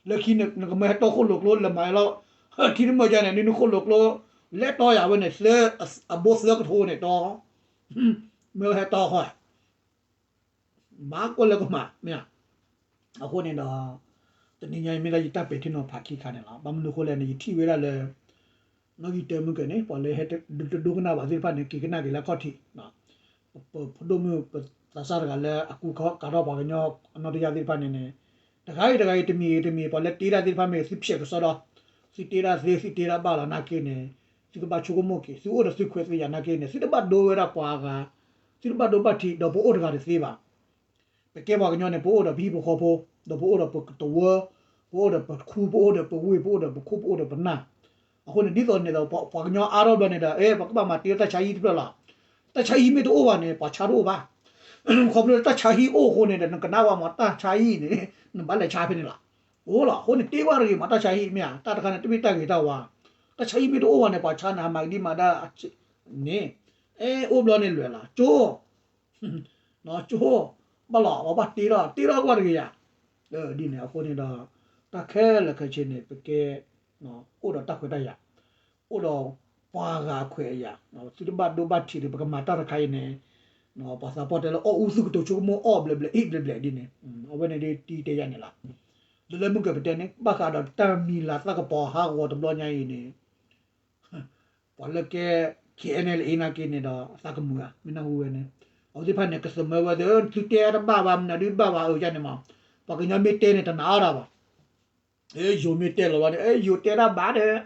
လၢခံနကမၢဟဲတီခိၣ်လိာ်ကျိ လဲၤမၤလီၤ ထံတမၢၢ်ယါန့ၣ် နနခိၣ်လိာ်ကျိ လဲၤတီယၤဝဲန့ၣ် သၢအဘိသၢကထိန့ၣ်တီ မ့ၢ်ဟဲတီဃီ မၤကွၢ်လၢကမၤ မ့ၢ်ဧါ. အဃိန့ၣ်ဒီး တနံၤညါအံၤ မ့ၢ်ဒၣ်ယတၢ်ပဲာ်ထံနီၤဖးခံခါန့ၣ်လီၤ. ဘၣ်မနုၤအဃိလဲၣ်န့ၣ် ယထံၣ်ဝဲဒၣ်လၢ နီၣ်ဂံၢ်တၢမုၢ်ကၢၤန့ၣ် ပှၤလၢဟဲတဒိကနၣ်ဘၣ်သ့ၣ်တဖၣ်န့ၣ် က့ၤကနၣ်က့ၤလၢအခီၣ်ထံး ပဖိဒိၣ်မုၣ်ပသးစၢ်တဂၤလၢ အကူကၤထီၣ်ပှၤကညီအနီၢ်တယၢ်သ့ၣ်တဖၣ်န့ၣ်န့ၣ် တဂၤဂ့ၤတဂၤဂ့ၤ တမံၤဂ့ၤတမံၤ ပှၤလၢတ့တၢ်သ့ၣ်တဖၣ်မ့ၢ်ဂ့ၤ သုဖျဲးကစီဒီ သုတ့တၢ်သ့ သုတ့တၢ်ဘၣ်လီၤနာ်က့န့ၣ် သုကဘၣ်ဆိကမိၣ်က့ၤ သုအိၣ်ဒီးသုခွဲးသုယာ်နာ်က့န့ၣ် သုတဘၣ်ဒိဝဲဒၣ်ပှၤဂၤ သုတဘၣ်ဒိဘၣ်ထံး ဒီးပအိၣ်တဂၤတသ့ဘၣ်. ပကဲပှၤကညီန့ၣ် ပအိၣ်ဒီးပဟံၣ်ဖိဃီဖိ ဒီးပအိၣ်ဒီးပကတဝၢ ပအိၣ်ဒီးပခူ ပအိၣ်ဒီးပဝ့ၢ် ပအိၣ်ဒီးပခိၣ် ပအိၣ်ဒီးပနၢ် အဃိန့ၣ် ဒ်သိးန့ၣ်ဒီး ပှၤကညီအါထီၣ်ဘျီန့ၣ်ဒီး အဲ ပကဘၣ်မၤတ့ထီၣ်တၢ်ဆါဟံၣ်တဖျၢၣ်လီၤ. တၢ်ဆါဟံၣ်မ့ၢ်တအိၣ်ဘၣ်န့ၣ် ပှၤဆါတအိၣ်ဘၣ်. ခီဖျိလၢတၢ်ဆါဟံၣ်အိၣ်အဃိန့ၣ်ဒီး နကနၣ်ဝဲမ့ၢ်တၢ်ဆါဟံၣ်န့ၣ် နဘၣ်လဲၤဆါဖဲန့ၣ်လီၤ. အိၣ်လီၤ အဃိန့ၣ် တ့ဝဲတဂ့ၤမ့ၢ်တၢ်ဆါဟံၣ်မ့ၢ်ဧါ တၢ်တခါန့ၣ် တမ့ၢ်တၢ်ဂ့ၤတၢ်ဝါ တၢ်ဆါဟံၣ်မ့ၢ်တအိၣ်ဘၣ်န့ၣ် ပှၤဆါန့ၣ်ဟးမၤကဒံမၤဒါန့ၣ် အဲ အိၣ်ဘျီန့ၣ်လွဲၢ်လီၤ ကၠိ ကၠိ ဘၣ်လီၤ ပဘၣ်တ့ထီၣ် တ့ထီၣ်ကွၢ်တဂ့ၤယါ ဒ်န့ၣ် အဃိန့ၣ်ဒီး တၢ်ခဲလၢာ်ခဲဆ့န့ၣ် ပကဲ အိၣ်ဒီးတၢ်ခွဲးတၢ်ယာ် အိၣ်ဒီးပှၤဂၤအခွဲးအယာ် သုတဘၣ်ဒိဘၣ်ထံးဒီး ပကမၤတၢ်တခါအံၤန့ၣ် ပှၤသးပှၢ်တဲလၢ အီၣ်အူသူၣ်ကတိၤဆိကမိၣ်အီၣ်ဘျဲးဘျဲး အ့ၣ်ဘျဲးဘျဲးဒ်န့ၣ် အဝဲန့ၣ်ဒ်တံၤတဲယါန့ၣ်လီၤ. လၢလၢမုၢ်ကၢၤပတဲန့ၣ် ဘၣ်ဃးဒီးတၢ်မံၤလၤသၣ်ကပီၤဟးဂီၤတဘျီညါအံၤန့ၣ် ပှၤလၢကဲ K N L A နာ်က့န့ၣ်ဒီး အသးကမုာ်ဧါ မ့ၢ်နၢ်ဟူဝဲန့ၣ် အဝဲသ့ၣ်တဖၣ်န့ၣ် ကသမၢဝဲသ့ၣ် သုတဲတဘၣ်ဘၣ် မနုၤဒုတဘၣ်ဘၣ် အၢယါန့ၣ်မး ပှၤကညီမ့ၢ်တဲန့ၣ် တနာ်အါတၢ်ဘၣ်. ယိၤမ့ၢ်တဲလီၤဝဲန့ၣ် ယိၤတဲတၢ်ဘၣ်ဒီး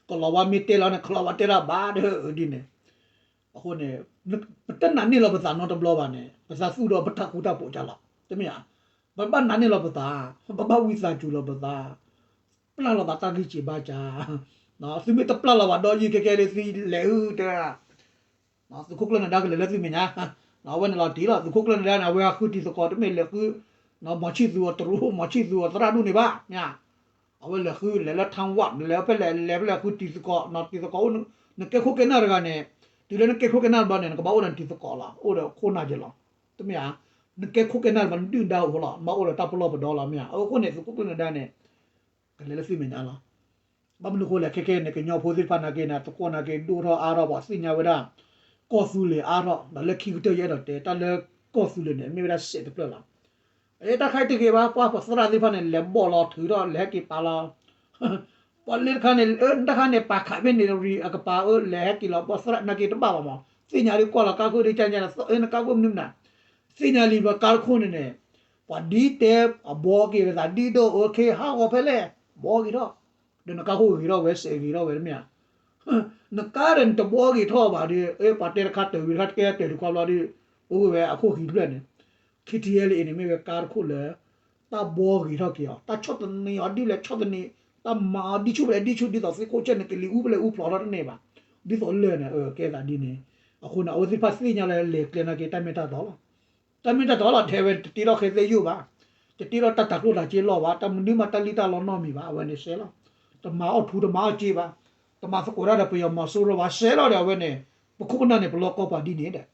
ကလီၤဝါမ့ၢ်တဲလီၤန့ၣ် ကလီၤဝါတဲတၢ်ဘၣ်ဒီး ဒ်န့ၣ် အဃိန့ၣ် ပတနာ်န့ၢ်လီၤပသးနီတဘျီဘၣ်န့ၣ် ပသးသူၣ်ဒီးပတၢ်ဃူတၢ်ဖိးကၢ်လီၤ တမ့ၢ်ဧါ. ပဘၣ်နာ်န့ၢ်လီၤပသး ပဘၣ်ဝံသးစူၤလီၤပသး ပျၢ်လီၤသးတၢ်ဂံၢ်စၢ်ဘါစၢ် သုမ့ၢ်တပျၢ်လီၤဘၣ်ဒီးယုၢ်ခဲကဲလၢသုလဲၤဟုတဲ သုးခိၣ်ကျၢၢ်နၢၤဒါကလဲၤလၢသုမဲာ်ညါ အဝဲန့ၣ်လီၤတံၢ်လီၤ သုးခိၣ်ကျၢၢ်နၢၤဒါန့ၣ် အဝဲဟးဃုတံၤသကိး တမ့ၢ်လဲၤဃု မီၤဆံၣ်သူၤအတရူး မီၤဆံၣ်သူၤအသရၣ်ဒူၣ်န့ၣ်ဘၣ် မ့ၢ်ဧါ. အဝဲလဲၤဃုလဲၤလၢထၢဝၣ် လဲၤဖဲလဲၣ်လဲၤဖဲလဲၣ်ဃုတံၤသကိး တံၤသကိး နကဲခိၣ်ကဲနၢ်တဂၤန့ၣ် တုၤလၢနကဲခိၣ်ကဲနၢ်တဘျီန့ၣ် နကဘၣ်အိၣ်ဒီးတံၤသကိးလီၤ အိၣ်ဒီးခိၣ်နၢ်က့ၤလီၤ တမ့ၢ်ဧါ. နကဲခိၣ်ကဲနၢ်တဘျီ နဒုၣ်ဒါအိၣ်လီၤ ဘၣ်အိၣ်ဒီးတၢ်ပလီၢ်ပဒီလီၤ မ့ၢ်ဧါ. အဃိန့ၣ် သုးခိၣ်ကျၢၢ်နၢၤဒါန့ၣ် ကလဲၤလၢသုမဲာ်ညါလီၤ ဘၣ်မနုၤအဃိလဲၣ် ခဲကဲန့ၣ် ကညီဖိသ့ၣ်တဖၣ်နာ်က့န့ၣ် သကိးနာ်က့ ဒိၣ်ထီၣ်အါထီၣ် ပှၤသ့ၣ်ညါဝဲဒၣ် ကီၢ်သူလ့ၤအါထီၣ် ဒီးလၢခံကတၢၢ်ယအဲၣ်ဒိးတဲ တၢ်လၢကီၢ်သူလ့ၤန့ၣ် မ့ၢ်ဝဲဒၣ်စဲးတဖျၢၣ်လီၤ. အတၢ်ခါအံၤတဂ့ၤဘၣ် ပှၤပှၤသရၣ်သ့ၣ်တဖၣ်န့ၣ် လဲၤဘီၣ်လီၤထုးထီၣ် လဲၤဟဲက့ၤပာ်လီၤ ပှၤလၢတခါန့ၣ် တၢ်ခါန့ၣ် ပာ်ခးဖဲန့ၣ်ရံ အကပၤအၢ လဲၤဟဲက့ၤလီၤ ပှၤသရၣ်နာ်က့တဘၣ်ဘၣ်မး သ့ၣ်ညါလံကွၢ်လီၤကါခိၣ်ဒ်ကၢ်ညါန့ၣ် နကါခိၣ်မနုၤမနုၤ သ့ၣ်ညါလံဘျီကါတခိၣ်န့ၣ်န့ၣ် ပှၤဒ်တဲအဘှီက့ၤဝဲသးဒ်ဒိၣ်အၢ ခ့ဟးဂီၤဖဲလဲၣ် ဘှီက့ၤထီၣ် ဒီးနကါခိၣ်ဂ့ၤထီၣ်ဝဲ စဲးဂ့ၤထီၣ်ဝဲတမ့ၢ်ဧါ. နကါဒီးနတဘှီက့ၤထီၣ်ဘၣ်ဒီး ပှၤတဲတခါတၢၢ်ဝံၤတခါ တကဲတၢၢ်တခွါဘျီဒီး အိၣ်ဝဲအခိၣ်ဃံတဖျၢၣ်န့ၣ် ခံထံၣ်လၢအံၤန့ၣ် မ့ၢ်ဝဲကါတခိၣ်လၢ တၢ်ဘှီဂ့ၤထီၣ်က့ၤအီၤ တၢ်ဆီၣ်သနံးအီၤဒ်လဲၣ်ဆီၣ်သနံး တၢ်မၤအီၤဒ်ဆူၣ်ဖဲလဲၣ်ဒ်ဆူၣ် ဒ်သိးသ့ၣ်ခိၣ်ဆဲၣ်န့ၣ် ကလံၤအူဖဲလဲၣ်အူဖျိးထီၣ်တန့ၢ်ဘၣ် ဒ်သိးလၢာ်န့ၣ် ကဲသးဒ်န့ၣ် အဃိန့ၣ် အဝဲသ့ၣ်တဖၣ်သ့ၣ်ညါလၢလဲၤကျဲနာ်က့ တၢ်မ့ၢ်တၢ်တီလီၤ တၢ်မ့ၢ်တၢ်တီလီၤ ထဲဝဲတတ့ထီၣ်ဃဲသဲယိၣ်ဘၣ် တတ့ထီၣ်တၢ်တၤကျိၣ်တၤစ့လီၢ်ဘၣ် တၢ်မနုၤမးတၢ်လံၣ်တၢ်လီနီတမံၤဘၣ် အဝဲန့ၣ်စဲးလီၤ တမၤအီၣ်ထူတမၤအီၣ်စ့ဘၣ် တမၤသကိးတၢ်ဒီးပယီၤမီၤစိရိၤဘၣ် စဲးလီၤဒီးအဝဲန့ၣ် ပခိၣ်ပနၢ်န့ၣ် ပလီၢ်ကီၢ်ပှၤဒ်န့ၣ်ဒီး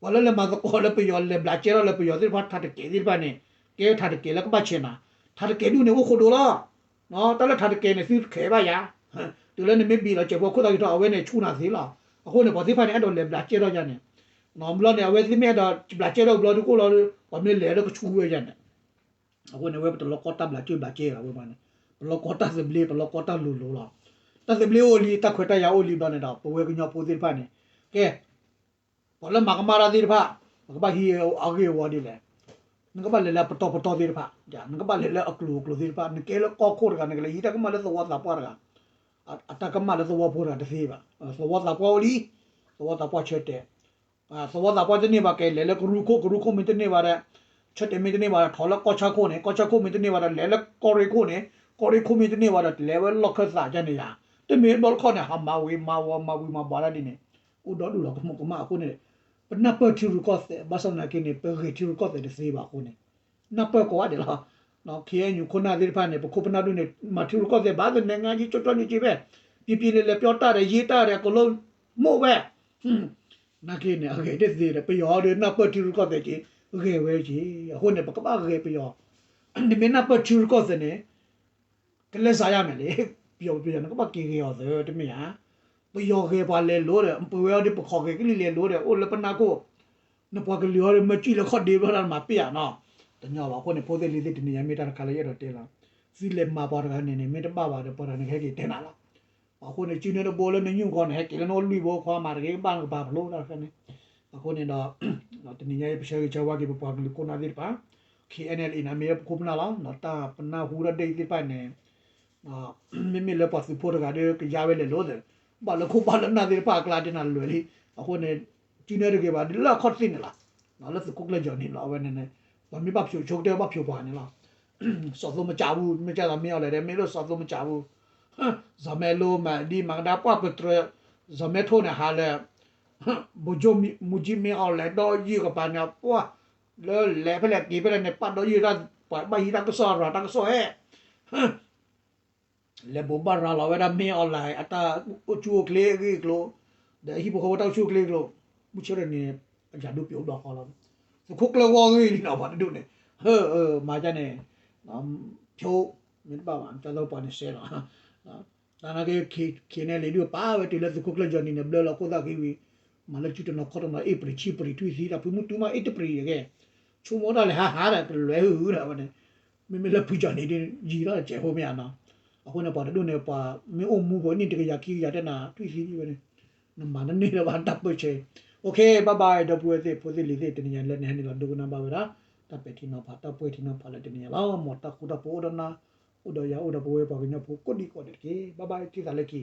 ပှၤလၢလဲၤမၤသကိးလၢပယီၤ လဲၤဘျးကဲထီၣ်လၢပယီၤသ့ၣ်တဖၣ် ထးတကဲးသ့ၣ်တဖၣ်န့ၣ် ကဲထးတကဲးလၢကဘၣ်ဆဲးနၤ, ထးတကဲးဒူၣ်န့ၣ် အိၣ်ဃိဒိလီၤ. တၢ်လၢထးတကဲးန့ၣ် သုတခဲးဘၣ်ယၤ, တုၤလၢနမ့ၢ်ဘံၣ်လီၤစဲးဖိခိၣ်သၣ်က့ၤထီၣ် အဝဲန့ၣ်ဆူၣ်နၤသ့လီၤ. အဃိန့ၣ် ပှၤသ့ၣ်တဖၣ်န့ၣ် အဲၣ်ဒိးလဲၤဘျးကဲထီၣ်ယၤန့ၣ်, ဘျီန့ၣ် အဝဲသ့ၣ်မ့ၢ်အဲၣ်ဒိးဘျးကဲထီၣ်ဘျီဒုးကအိၣ်လီၤ, ပှၤမ့ၢ်လဲၤလၢကဆူၣ်ဝဲယၤန့ၣ် အဃိန့ၣ် ဝဲပတလီၢ်ကီၢ်တၢ်ဘျးကဲဘျးကဲလီၤဝဲမးန့ၣ်, ပလီၢ်ကီၢ်တၢ်သဘျ့ ပလီၢ်ကီၢ်တၢ်လိၤလိၤလီၤ. တၢ်သဘျ့အိၣ်လံ တၢ်ခွဲးတၢ်ယာ်အိၣ်လံဘျီန့ၣ်ဒီး ပဝဲကညီဖိသ့ၣ်တဖၣ်န့ၣ်, ကဲ, ပှၤလၢမၤကမၣ်တၢ်သ့ၣ်တဖၣ် ပကဘၣ်ဟံးအဂ့ၢ်အဝီဒ်လဲၣ်. နကဘၣ်လဲၤလၢအပတီၢ်ပတီၢ်သ့ၣ်တဖၣ်, နကဘၣ်လဲၤလၢအကျိၤအကျိၤသ့ၣ်တဖၣ်, နကဲလၢကီၢ်ခိၣ်တဂၤ နကလဲၤဟံးတၢ်ကမၣ်လၢသဝီသးပှၢ်တဂၤ, အတၢ်ကမၣ်လၢသဝီဖိတဂၤတသ့ဘၣ်. သဝီသးပှၢ်အိၣ်လံ, သဝီသးပှၢ်ဆၢတဲာ် သဝီသးပှၢ်တန့ၢ်ဘၣ် ကလဲၤလၢကရူၢ်ခိၣ်, ကရူၢ်ခိၣ်မ့ၢ်တန့ၢ်ဘၣ်ဒီး ဆၢတဲာ်မ့ၢ်တန့ၢ်ဘၣ်ဒီး ထီၣ်လၢကီၢ်ဆၣ်ခိၣ်န့ၣ်, ကီၢ်ဆၣ်ခိၣ်မ့ၢ်တန့ၢ်ဘၣ်ဒီး လဲၤလၢကီၢ်ရ့ၣ်ခိၣ်န့ၣ်, ကီၢ်ရ့ၣ်ခိၣ်မ့ၢ်တန့ၢ်ဘၣ်ဒီး လဲၤဝဲလီၢ်ခၢၣ်သးကန့ၣ်ယါ, တမ့ၢ်ဘျီတခီၣ်န့ၣ် ဟးမၤဝံၤမၤဝီၤ မၤဝံၤမၤဝီၤတၢ်ဒ်န့ၣ်, အိၣ်ဒီဒူၣ်လီၤကမူးကမၣ်အဃိန့ၣ်, ပနၢ်ပၢၢ်ထံရူၢ်ကီၢ်သဲး ဘၣ်ဆၣ်သနာ်က့န့ၣ် ပဂဲၤထံရူၢ်ကီၢ်သဲးတသ့ဘၣ်အဃိန့ၣ်, နၢ်ပၢၢ်ကိးဂၤဒဲးလီၤ. ခ့ၣ်အဲၣ်ယူၣ်ခိၣ်နၢ်သ့ၣ်တဖၣ်န့ၣ် ပခိၣ်ပနၢ်ဒူၣ်န့ၣ် မၤထံရူၢ်ကီၢ်သဲးဘၣ်သန့ၤ ငါယ့ၢ်ကၠီကၠီန့ၣ်က့ၤဖဲ, ပံၤပံၤလဲၤလဲၤပျီတၢ်ဒီး ယ့ၢ်တၢ်ဒီး ကလိမိၣ်ဝဲ, နာ်က့န့ၣ် အဂဲၤတသ့ဒီး ပယီၤဒီးနၢ်ပၢၢ်ထံရူၢ်ကီၢ်သဲးက့ၤ ဂဲၤဝဲက့ၤ, အဃိန့ၣ် ပကဘၣ်ဂဲၤပယီၤ, နမ့ၢ်နၢ်ပၢၢ်ထံရူၢ်ကီၢ်သဲးန့ၣ် ကလဲၤစးယါမဲာ်လံ, ပယီၤပယီၤနကဘၣ်က့ၤဂ့ၤအီၤသၢတမ့ၢ်ဧါ, ပယီၤဂဲၤပှၤလဲၤလိၤဒီး ပဝဲအီၤဒီးပခီၣ်ဂဲၤကလံၣ်လဲၤလိၤဒီး အိၣ်လၢပနၢ်ခိၣ်, နပှၤကလုာ်အီၤဒီးမၢကံၣ်လၢခီၣ်ဒ့ဘျီတၢ်မၤပ့ၢ်ဧါနီၤ, တညီဘၣ်အဃိန့ၣ် ဖိသ့ၣ်လံၤသ့ၣ်တနံၤညါမ့ၢ်တၢ်တခါလၢယအဲၣ်ဒိးတဲလီၤ, သုလဲၤမၤပှၤတဂၤန့ၣ်န့ၣ် မ့ၢ်တဘၣ်ဘၣ်ဒီး ပှၤတဂၤန့ၣ်ကဟဲက့ၤတဲနၤလီၤ. အဃိန့ၣ် စုန့ၢ်တဘိလၢနညူၢ်ကီၢ်န့ၣ် ဟဲက့ၤလၢနအိၣ်လွံၢ်ဘိခွါမၤတဂ့ၤကဘၣ်နကပၤဖျိတၢ်တဖဲန့ၣ်, အဃိန့ၣ်ဒီး တနံၤညါအံၤ ပဆၢဂ့ၤဆၢဝါက့ၤ ပပှၤကလုာ်ခိၣ်နၢ်သ့ၣ်တဖၣ်, ခ့ၣ်အဲၣ်အဲၣ်လ်အံၤန့ၣ် မ့ၢ်လၢပခိၣ်ပနၢ်လီၤ, တၢ်ပနၢ်ဟူတၢ်ဒ်အံၤသ့ၣ်တဖၣ်န့ၣ်, မ့မ့ၢ်လၢပှၤသုးဖိတဂၤဒီး ကယါဝဲလဲၤလိၤသ့, ဘၣ်လၢခိၣ်ဘၣ်လၢနၢ်သ့ၣ်တဖၣ်အကျါတန့ၣ်လွဲၤလံ, အဃိန့ၣ် စုန့ၢ်တဂ့ၤဘၣ် လၢအခီၣ်ထံးန့ၣ်လီၤ, လၢသုးခိၣ်ကျၢၢ်ယီၤန့ၣ်လီၤ အဝဲန့ၣ်န့ၣ်, ပှၤမ့ၢ်ဘၣ်ဖျိးဆိကတၢၢ်ဘၣ်ဖျိးပှၤန့ၣ်လီၤ စီၤသိမကၠးပူၤ မ့ၢ်ကၢ်သိးမ့ၢ်အီၤလဲၣ်ဒီး မ့ၢ်လၢစီၤသိမကၠးပူၤ, စီၤမဲလိမၤဒံမၤကဒါပှၢ်ပတြၢၤ, စီၤမဲထိၣ်န့ၣ်ဟးလၢ ဗိုလ်ချုပ်မှူးကြီးမင်းအောင်လှိုင် ဒီးယုၢ်ကပၤန့ၣ် ပှၢ် လၢလဲၤဖဲလဲၣ်က့ၤဖဲလဲၣ်န့ၣ် ပာ်ဒီးယုၢ်တၢ် ပှၤဘၣ်ဟံးတၢ်ကစီၣ်ရၤတၢ်ကစီၣ်ဟဲ လဲၤဘိးဘၣ်ရၤလီၤဝဲဒၣ် မင်းအောင်လှိုင် အတၢ်အိၣ်ဆူၣ်အိၣ်ချ့အဂ့ၢ်အကျိၤ, ဒီးဟံၣ်ဖိဃီဖိတၢ်အိၣ်ဆူၣ်အိၣ်ချ့အကျိၤ, မုၢ်ဆ့ၣ်ထီၣ်န့ၣ် အယၤဒိၣ်ပျိးဘျီဃီလီၤ, သုးခိၣ်ကျၢၢ်ဂီၢ်ဂ့ၢ်လံနီၤ ပှၤတဒူၣ်န့ၣ်, မၤဒ်န့ၣ်, ဖျိ, မ့ၢ်တဘၣ်ဘၣ် ကၢ်သိးပှၤန့ၣ်စဲးလီၤ, တၢ်နာ်က့ ခ့ၣ်အဲၣ်အဲၣ်လ်အံၤဒုးပာ်ဝဲတုၤလၢသုးခိၣ်ကျၢၢ်ယီၤနံၤန့ၣ် ဘျၢလီၤခိၣ်သၣ်ဃံဝံၤ, မၤလၢစုတနီၤခီၣ်တနီၤ အ့ၣ်ပရံးဆံပရံးထွံၣ်သံ တၢ်ဖုမုၢ်တူမးအ့ၣ်တပရံးအဂဲၢ်, ဆိကမိၣ်တၢ်လဲၤဟးဟးဒီး တလွဲဟုဟုဒီးဝဲန့ၣ်, မ့မ့ၢ်လၢဖုယီၤနံၤဒုး ယံၤထီၣ်စဲးဖိမ့ၢ်ဧါနီၤ, အဃိန့ၣ် ပှၤတဒူၣ်န့ၣ် ပှၤမ့ၢ်အိၣ်မူဖိနံၣ်တကယၤခံကယၤတဲနၤ ထွံၣ်သံဒံးဝဲန့ၣ်, နမၤတန့ၢ်လၢၤဘၣ်တၢ်ပၢၢ်ဆၢ, OK bye bye ဒီပုၢ်ဝဲၢ်သ့ၣ် ဖိသ့ၣ်လံၤသ့ၣ် တနံၤညါလၢနဟဲနုာ်လီၤဒိကနၣ်ဘၣ်ဝဲဒၣ်, တၢ်ပဲာ်ထံနီၤဖး တၢ်ပှဲၤထံနီၤဖးလၢတနံၤညါလီၤ, မ်တၢ်ဃူတၢ်ဖိးအိၣ်ဒီးနၤ, အိၣ်ဒီးယၤအိၣ်ဒီးပဝဲပှၤကညီဖိကိးဒံကိးဒဲးတက့ၢ်, bye bye ထံၣ်သးလၢခံ